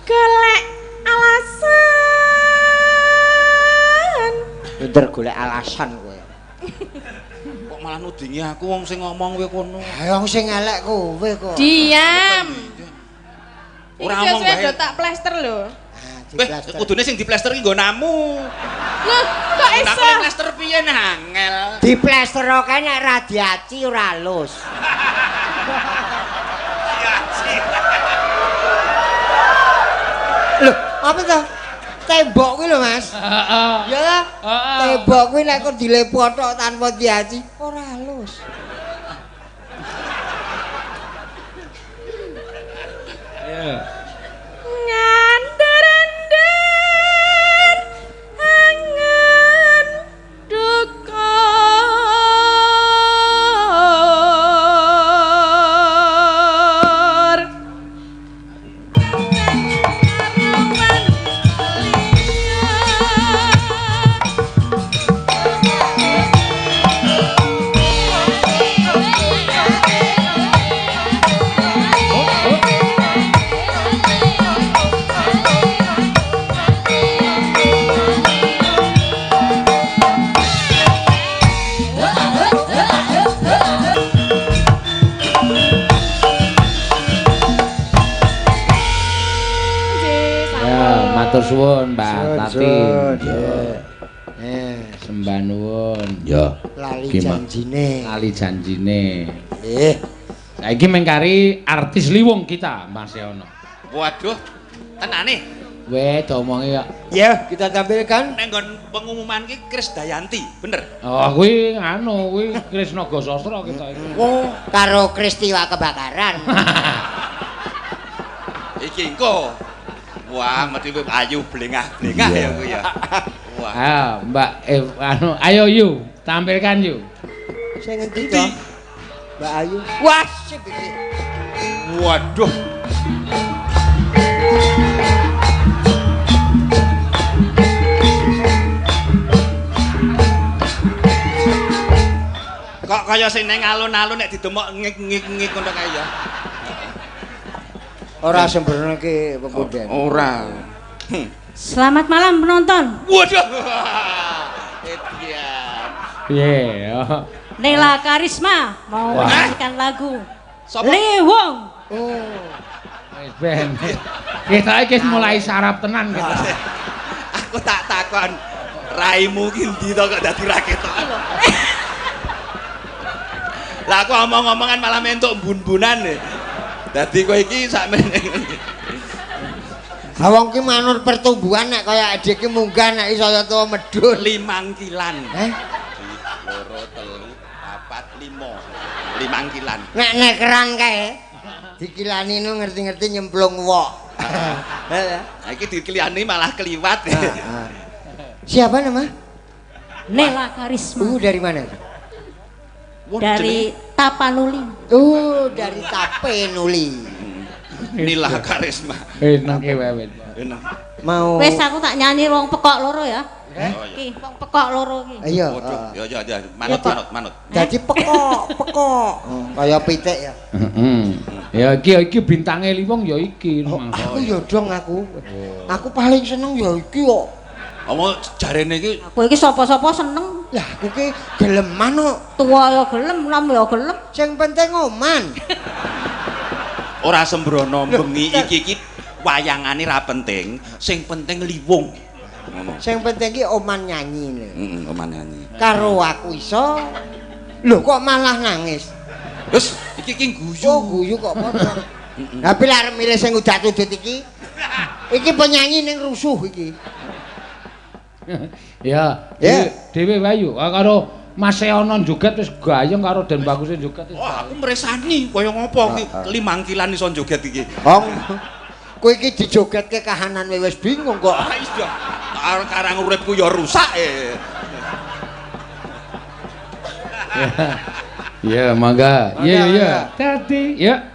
golek alasan. Pinter golek alasan kowe. Kok malah nudingi aku wong sing ngomong kowe kono. Ha wong sing elek kowe kok. Diam. Ora Iki omong sesuai bae. do tak plester lho. Ah, Weh, kudune sing diplester ki nggonamu. Loh, kok iso? Aku plester piye nah angel. Diplester kae nek radiasi ora halus. Loh, apa to? Tembok kuwi lho, Mas. Heeh. Ya ta? Heeh. Tembok kuwi nek kok dilepothok tanpa diaci ora halus. Ayo. Ngandar-andar angen dukur. Ya, matur suwun Mbak Tati. Ya. Eh, Sembah nuwun. Ya. lali Ki, Mak. janjine. Lali janjine. Eh, Saiki mengkari artis liwung kita, Mas Yono. Waduh, tenane. Weh, diomongi kok. Ya, kita tampilkan. Neng nggon pengumuman ki Krisdayanti, bener? Oh, kuwi anu, kuwi Kris Naga Sastra kita iki. Oh, karo Kristiwa kebakaran. Iki engko. Wah, mesti ayu blengah-blengah ya kuwi ya. Wah. Ayo, Mbak anu, ayo yu, tampilkan yu. Sing ngendi to? Mbak Ayu. Wah, sip iki. Waduh. Kok kaya sing neng alun-alun nek didemok ngik-ngik-ngik ngono kae ya. Ora sembrono iki pepunden. Ora. Selamat malam penonton. Waduh. Edian. Piye? Nela Karisma mau menyanyikan lagu Sopo? Lewong. Oh. Wis ben. Kita iki mulai sarap tenan kita. Aku tak takon raimu ki ndi to kok dadi ra ketok. Lah aku omong-omongan malah mentuk bun-bunan. Dadi kowe iki sakmene. Ha wong ki manut pertumbuhan nek kaya dhek ki munggah nek saya tuwa medhun. 5 kilan. Heh? 2 3 4 5. 5 kilan. Nek nekeran kae dikilani nu ngerti-ngerti nyemplung wok. Nah, iki dikilani malah keliwat. Siapa nama? Nela Karisma. Dari mana? Dari Tapanuli. Dari Tapanuli. Nila Karisma. Enak wae. Enak. Mau. Wes aku tak nyanyi wong pekok loro ya. Iki wong pekok loro iki. Iya. Ya ya ya, manut manut manut. Dadi pekok, pekok. Kaya pitik ya. Heeh. Ya iki bintange Liwung ya iki. Aku ya dong aku. Aku paling seneng ya iki kok. Omong jarene iki. Aku iki sapa-sapa seneng. Lah aku ki geleman kok. Tuwa ya gelem, nom ya gelem. Sing penting oman. Ora sembrono bengi iki iki wayangane ra penting, sing penting Liwung. Ngono. Sing penting ki oman nyanyi lho. Heeh, oman nyanyi. Karo aku iso. Lho kok malah nangis? Wis iki ki guyu. Oh, guyu kok padha. Lah pilih arep milih sing udat-udut iki. Iki penyanyi ning rusuh iki. Ya, dhewe wae yo karo Mas Seono joget wis gayeng karo Den Baguse joget wis. Wah, aku mresani kaya ngopo iki 5 kilan iso joget iki. Hong. Kowe iki dijogetke kahanan wis bingung kok. Ah iya. Karang uripku ya rusak e. Ya, mangga. Iya, iya. Dadi, ya.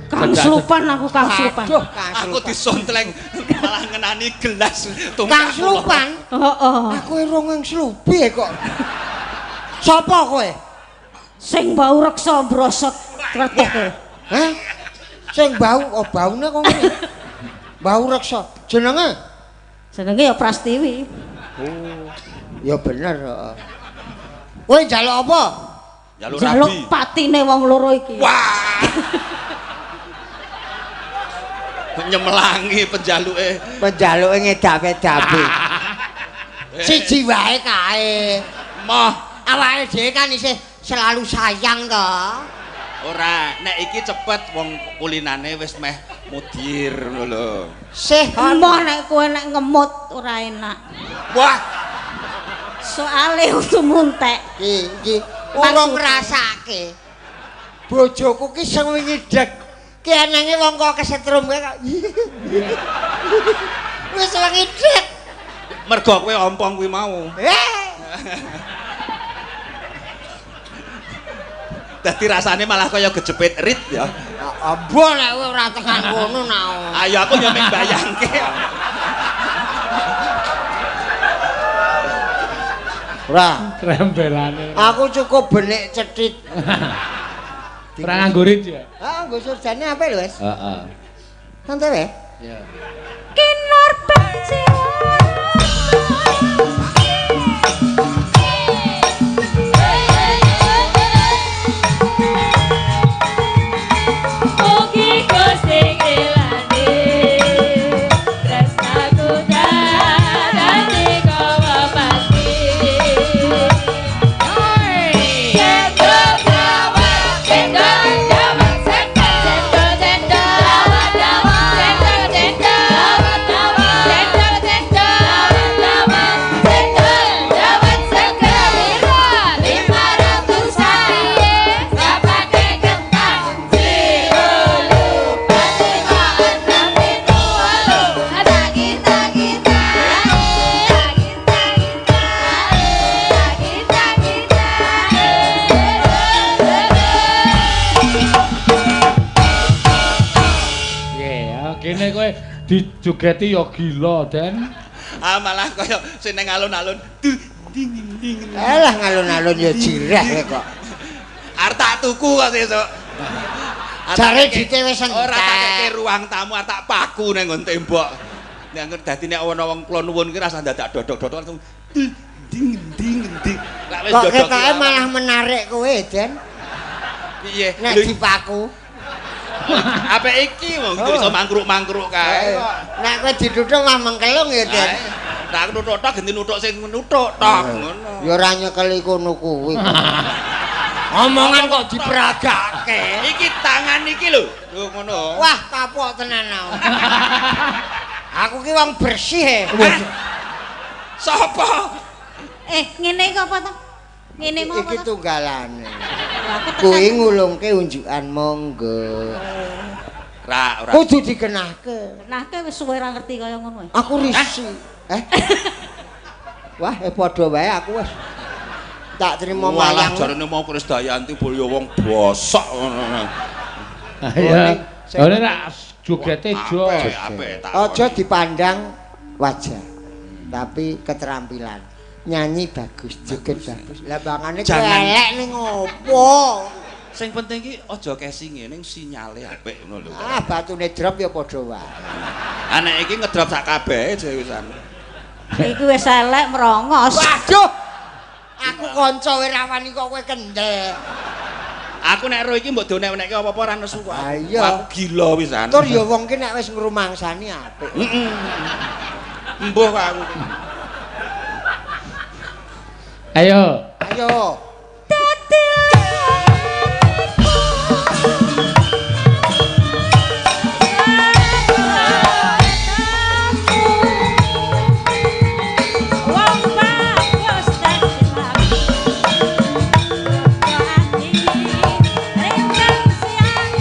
Kang Slupan aku Kang Slupan. Aduh, aku disontleng malah ngenani gelas tungkak. Kang Slupan? Heeh. Aku rong nglupi kok. Sapa kowe? Sing bau reksa brosot kreteke. Hah? Sing bau, oh baune kok ngene. Bau reksa. Jenenge? Jenenge ya Prastiwi. Oh. Ya bener, heeh. Kowe njaluk apa? Njaluk rabi. Njaluk patine wong loro iki. Wah. Nyemelangi penjaluke. Penjaluke ngedape-dape. Siji wae kae. Moh, awake dhewe kan isih selalu sayang to. Ora, nek iki cepet wong kulinane wis meh mudir ngono lho. Sih, moh nek kowe nek ngemut ora enak. Wah. Soale untumu entek. Iki iki urung ngrasake. Bojoku ki sing wingi dek. Ki enenge wong kok kesetrum kae kok. Wis wengi dek. Mergo kowe ompong kuwi mau. Eh. Dadi rasane malah kaya kejepit rit ya. Ambo nek kowe ora tekan kono nak. Ayo aku yo mek bayangke. Ora, Trembelane. aku cukup benik cethit. Ora nganggo rit ya? Heeh, nggo surjane apik lho, Wes. Heeh. Santai wae. Ya. Kinur benci. Mugi Gusti ngelani tresnaku dadi kowe pasti. Cendol dawet, cendol dawet, cendol cendol dawet dawet, cendol cendol dawet dawet, cendol cendol dawet, cendol dawet segera 500-an, gak pakai kentang. Nggih, ya kene kowe dijogeti ya gila, Den. Ah malah kaya sing nang alun-alun. Duh, ding ding. Alah ngalun-alun ya jirah kowe kok. Arep tak tuku kok sesuk. Jare dite wis entek. Ora tak keke ruang tamu, arep tak paku nang nggon tembok. Nek dadi nek ana wong kula nuwun ki rasah dadak dodok-dodok langsung ding ding ding ding. Lak wis Kok dodok. ketoke malah menarik kowe, Den. Piye? Nek Lho, dipaku. Apik iki wong iso mangkruk-mangkruk kae kok. Nek kowe dituthuk mah mengkelung ya, Den. Nek aku nuthuk tok ganti nuthuk sing nuthuk tok ngono. Ya ora nyekeli kono kuwi. Omongan kok diperagake. Iki tangan iki lho. Lho ngono. Wah, kapok tenan aku. Aku ki wong bersih e. Sapa? Ngene iki apa to? Ngene mau apa Iki to? tunggalane. Aku tekan. Kuwi ngulungke unjukan monggo. Ra ora. Kudu dikenahke. Nah, kowe wis suwe ora ngerti kaya ngono. Aku risi. Eh. Wah, padha wae aku wis. Tak trimo Walah mayang. jarene mau Krisdayanti bol ya wong bosok ngono. Ya. Ora nek jogete jo. Apik, tak. Aja dipandang wajah, tapi keterampilan. Nyanyi bagus, joget bagus. Lah bangane kowe Jangan. elek ning opo? Sing penting ki aja kesinge ning sinyale apik ngono lho. Ah, batune drop ya padha wae. Anek iki ngedrop sak kabehe wisan. Iki wis elek merongos. Waduh. Aku kanca kowe ra wani kok kowe kendel. Aku nek ro iki mbok donek-onekke apa-apa ora nesu kok. Ah, iya. Aku gila wisan. Tur ya wong ki nek wis ngrumangsani apik. Heeh. Embuh kok aku. Ayo. Ayo. Wong bagus dadi lagu. Ati renggang siang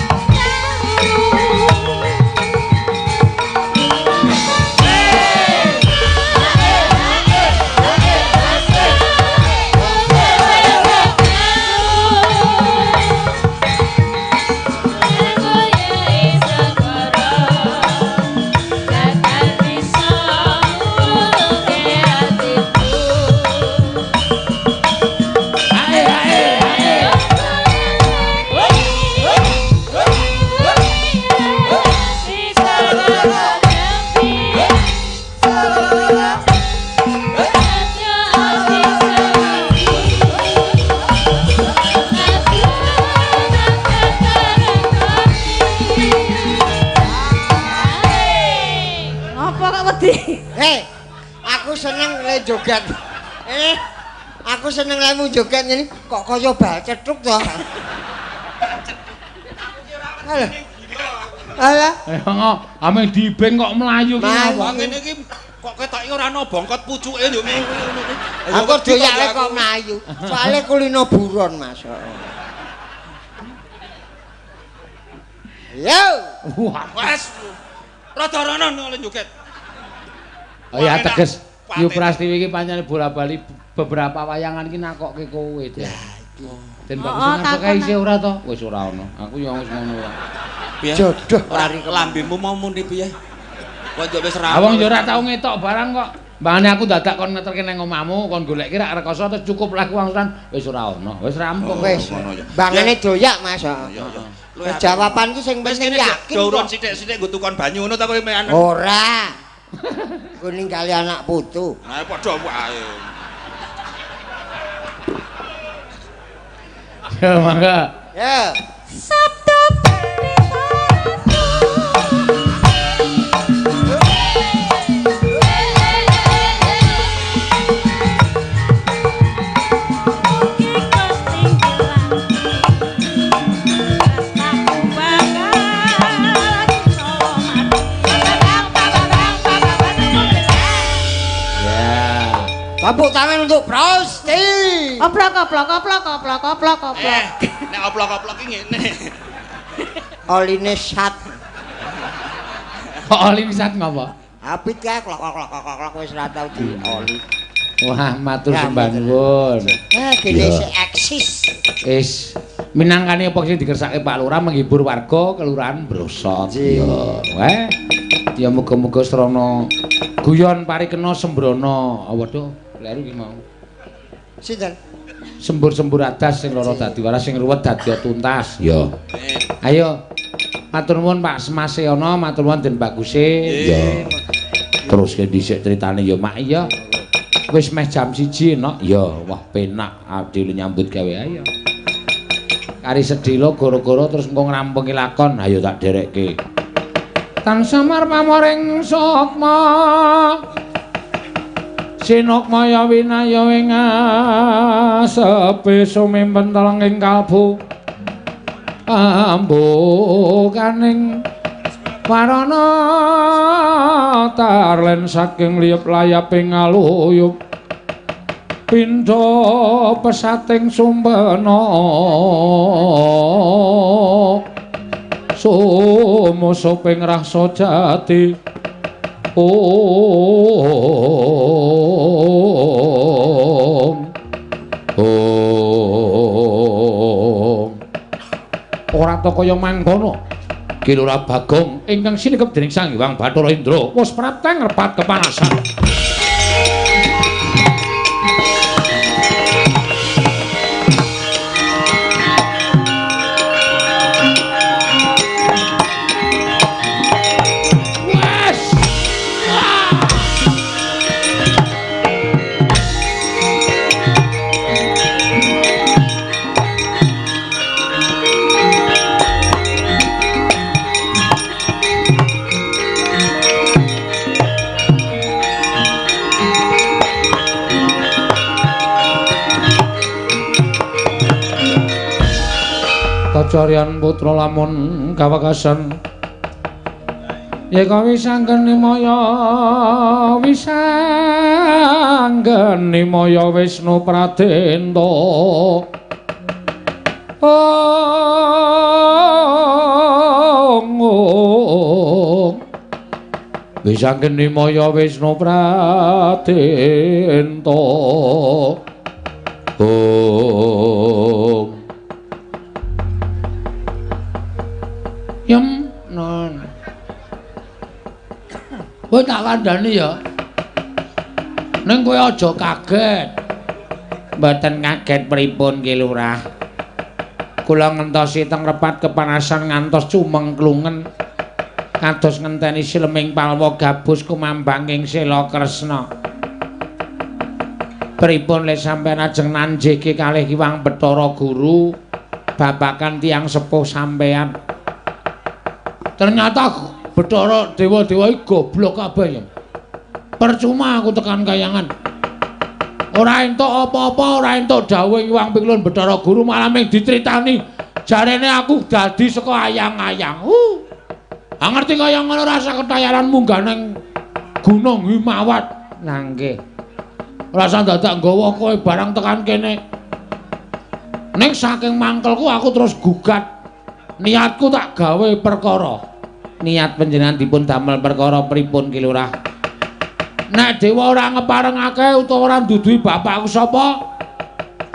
Ae ae ae. Ngopo kok wedi? Hei, aku seneng le joget. Aku seneng lemu joget ngene kok kaya bal cethuk to. Alah. Alah. Ame dibeng kok mlayu ki Mlayu. apa? Wong ngene iki Kok ketoke ora ana bongkot pucuke yo ngono kuwi. Aku doyake kok mlayu. Soale kulino buron, Mas. Yo. Wes. Rada rono oleh joget. Oh ya teges. Yu Prastiwi iki pancen bola-bali beberapa wayangan iki nakokke kowe. Lah iki. Den bagus ngarep kae isih ora to? Wis ora ono. Aku ya wis ngono wae. Piye? Jodoh lari lambemu mau muni piye? Kok njok wis ra. Ah wong ya ora tau ngetok barang kok. Mbangane aku dadak kon ngeterke nang omahmu, kon goleki rak rekoso terus cukup lah ku wangsulan wis ora ono. Wis rampung wis. Mbangane doyak, Mas. Heeh. Jawaban ki sing penting yakin. Durun sithik-sithik nggo tukon banyu ngono ta kowe mean. Ora. Ku ninggali anak putu. Nah padha wae. Ya mangga. Ya. Sabda Tepuk tangan untuk Prasti. Oplok oplok oplok oplok oplok oplok. Nek oplok-oplok iki ngene. Oline sat. Kok oli sat ngopo? Apit kae klok klok klok klok wis ora tau dioli. Wah, matur sembah nuwun. Kene sik eksis. Wis minangkani apa sing dikersake Pak Lurah menghibur warga Kelurahan Brosot. Ya, weh. Ya muga-muga srana guyon parikena sembrono. Waduh, kleru iki mau. Sinten? Sembur-sembur adas sing lara dadi waras sing ruwet dadi tuntas. Ya. Ayo. Matur nuwun Pak Semaseana, matur nuwun Den Baguse. Ya. Terus ke dhisik critane ya Mak iya. Wis meh jam 1 nok. Ya, wah penak adil nyambut gawe ayo. Kari sedhela gara-gara terus engko ngrampungi lakon, ayo tak derekke. Tan samar pamoring sukma. Sinukmaya winaya ing asepe sumimpen telenging kalbu. Ambukaning warana tarlen saking liyep layaping aluyup. Pindha pesating sumpena sumusuping rasa jati. Om Om ora ta kaya mangkono Ki Lurah Bagong ingkang sinekep dening Sang Hyang Bathara Indra wis prapteng repat kepanasan. Kacaryan putra lamun kawekasan yeka wisanggeni maya wisanggeni maya Wisnu Pradenta. Om wisanggeni maya Wisnu Pradenta. Om Yem non. Kowe tak kandhani ya. Ning kowe aja kaget. Mboten kaget pripun Ki Lurah. Kula ngentosi teng repat kepanasan ngantos cumengklungen. Kados ngenteni sileming palwa gabus kumambanging sela Kresna. Pripun le sampeyan ajeng nanjiki kalih Hyang Bathara Guru babakan tiyang sepuh sampeyan. Ternyata Bathara dewa-dewa iki goblok kabeh ya. Percuma aku tekan kayangan. Ora entuk apa-apa, ora entuk dawuh Hyang Piklun Bathara Guru malah mung dicritani jarene aku dadi saka ayang-ayang. Ah ngerti kaya ngono rasa ketayaran munggah nang Gunung Himawat. Lah nggih. Ora usah dadak nggawa kowe barang tekan kene. Ning saking mangkelku aku terus gugat. Niatku tak gawe perkara. Niat panjenengan dipun damel perkara pripun Ki Lurah? Nek dewa ora ngeparengake utawa ora nduduhi bapakku sapa,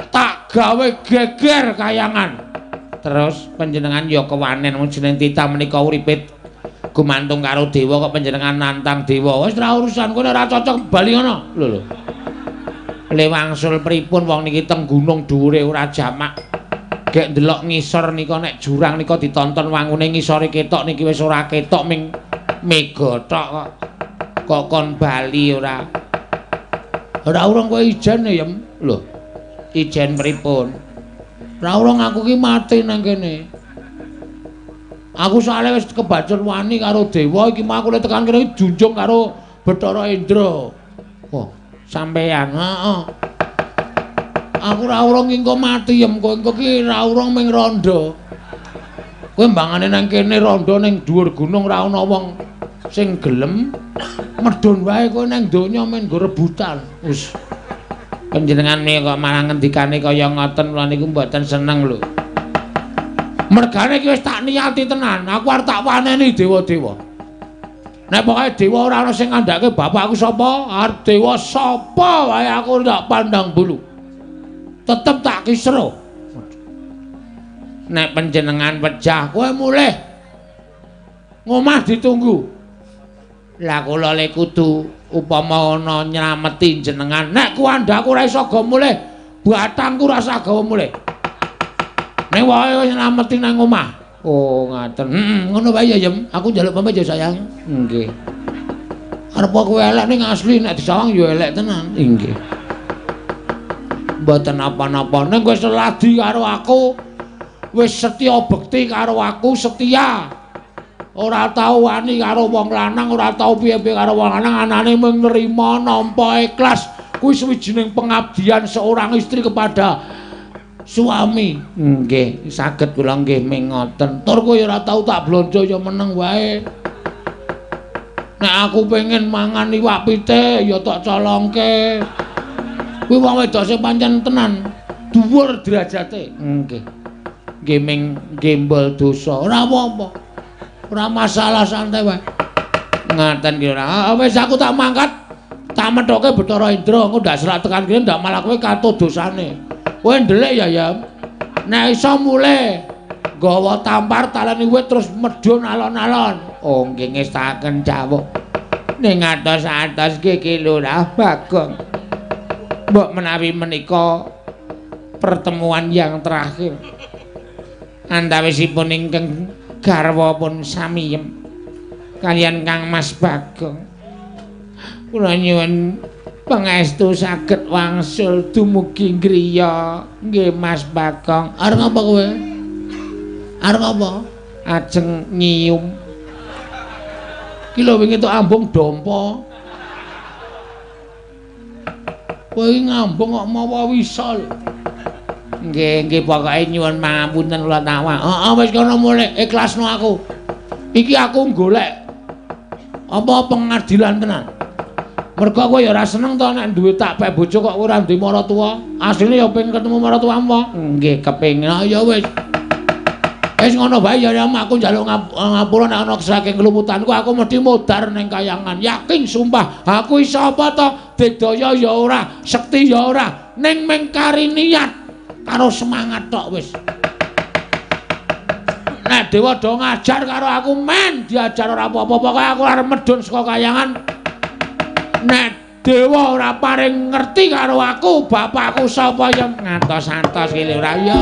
tak gawe geger kayangan. Terus panjenengan ya kewanen wong jeneng titah menika uripe gumantung karo dewa kok panjenengan nantang dewa. Wis ora urusan kowe ora cocok bali ngono. Lho lho. Le wangsul pripun wong niki teng gunung dhuwure ora jamak. Gek ndelok ngisor nika nek jurang nika ditonton wangune ngisore ketok niki wis ora ketok ming mega tok kok. Kok kon bali ora. Ora urung kowe ijen ya, Yem. Lho. Ijen pripun? Ora urung aku ki mati nang kene. Aku soalé wis kebacut wani karo dewa iki mau aku lek tekan kene junjung karo Bathara Indra. Wah, sampeyan. Heeh. Aku ora urung engko mati yem kowe engko ki ora urung ming rondo. Kowe mbangane nang kene rondo ning dhuwur gunung ora ana wong sing gelem medhun wae kowe nang donya men nggo rebutan. Wis. Panjenengan kok malah ngendikane kaya ngoten kula niku mboten seneng lho. Mergane iki wis tak niati tenan, aku arep tak waneni dewa-dewa. Nek pokoke dewa ora ana sing ngandhake bapakku sapa, arep dewa sapa wae aku ndak pandang bulu. Tetep tak kisro. Nek panjenengan pejah kowe mulih. Ngomah ditunggu. Lah kula le kudu upama ana nylameti jenengan. Nek kuandhaku ora iso go mulih, batangku ora usah gawa mulih. Nek wae wis nylameti nang omah. Oh, ngaten. Heeh, ngono wae ya, Yem. Aku njaluk pamit ya, sayang. Nggih. Arep kowe elek ning asli nek disawang ya elek tenan. Nggih. Mboten napa-napa. Ning kowe seladi karo aku, wis setya bekti karo aku, setia. Ora tau wani karo wong lanang, ora tau piye-piye karo wong lanang, anane mung nrima nampa ikhlas. Kuwi sawijining pengabdian seorang istri kepada suami. Nggih, saged kula nggih ming ngoten. Tur kowe ora tau tak blonjo ya meneng wae. Nek aku pengen mangan iwak pitik ya tak colongke. Kuwi wong wedok sing pancen tenan dhuwur derajate. Nggih. Nggih ming gembol dosa. Ora apa-apa. Ora masalah santai wae. Ngaten ki ora. Wis aku tak mangkat. Tak methoke Bathara Indra, engko ndak selak tekan kene ndak malah kowe katut dosane. Kowe ndelik ya, Yam. Nek iso mulih nggawa tampar taleni wit terus medhun alon-alon. Oh nggih ngestaken jawuk. Ning atos-atos nggih Ki Lurah Bagong. Mbok menawi menika pertemuan yang terakhir. Antawisipun ingkang garwa pun samiyem kaliyan Kang Mas Bagong. Kula nyuwun pangestu saged wangsul dumugi griya nggih Mas Bagong. Arep ngapa kowe? Arep apa? Ajeng nyium. Ki lho wingi tok ambung dompa. Kowe iki ngambung kok mawa wisa lho. Nggih, nggih pokoke nyuwun pangapunten kula tawak. Heeh wis kono mulih ikhlasno aku. Iki aku golek apa pengadilan tenan. Mergo kowe ya ora seneng to nek duwe tak pek bojo kok ora duwe maratuwa. Asline ya pengen ketemu maratuwamu apa? Nggih, kepengin. Ya wis. Wis ngono wae ya aku njaluk ngapura nek ana saking keluputanku aku mesti modar ning kayangan. Yakin sumpah, aku iso apa to? Digdaya ya ora, sekti ya ora, ning mung kari niat karo semangat tok wis. Nek dewa do ngajar karo aku men diajar ora apa-apa, pokoke aku arep medhun saka kayangan. Nek dewa ora paring ngerti karo aku, bapakku sapa ya ngatos-atos ki lho ora ya.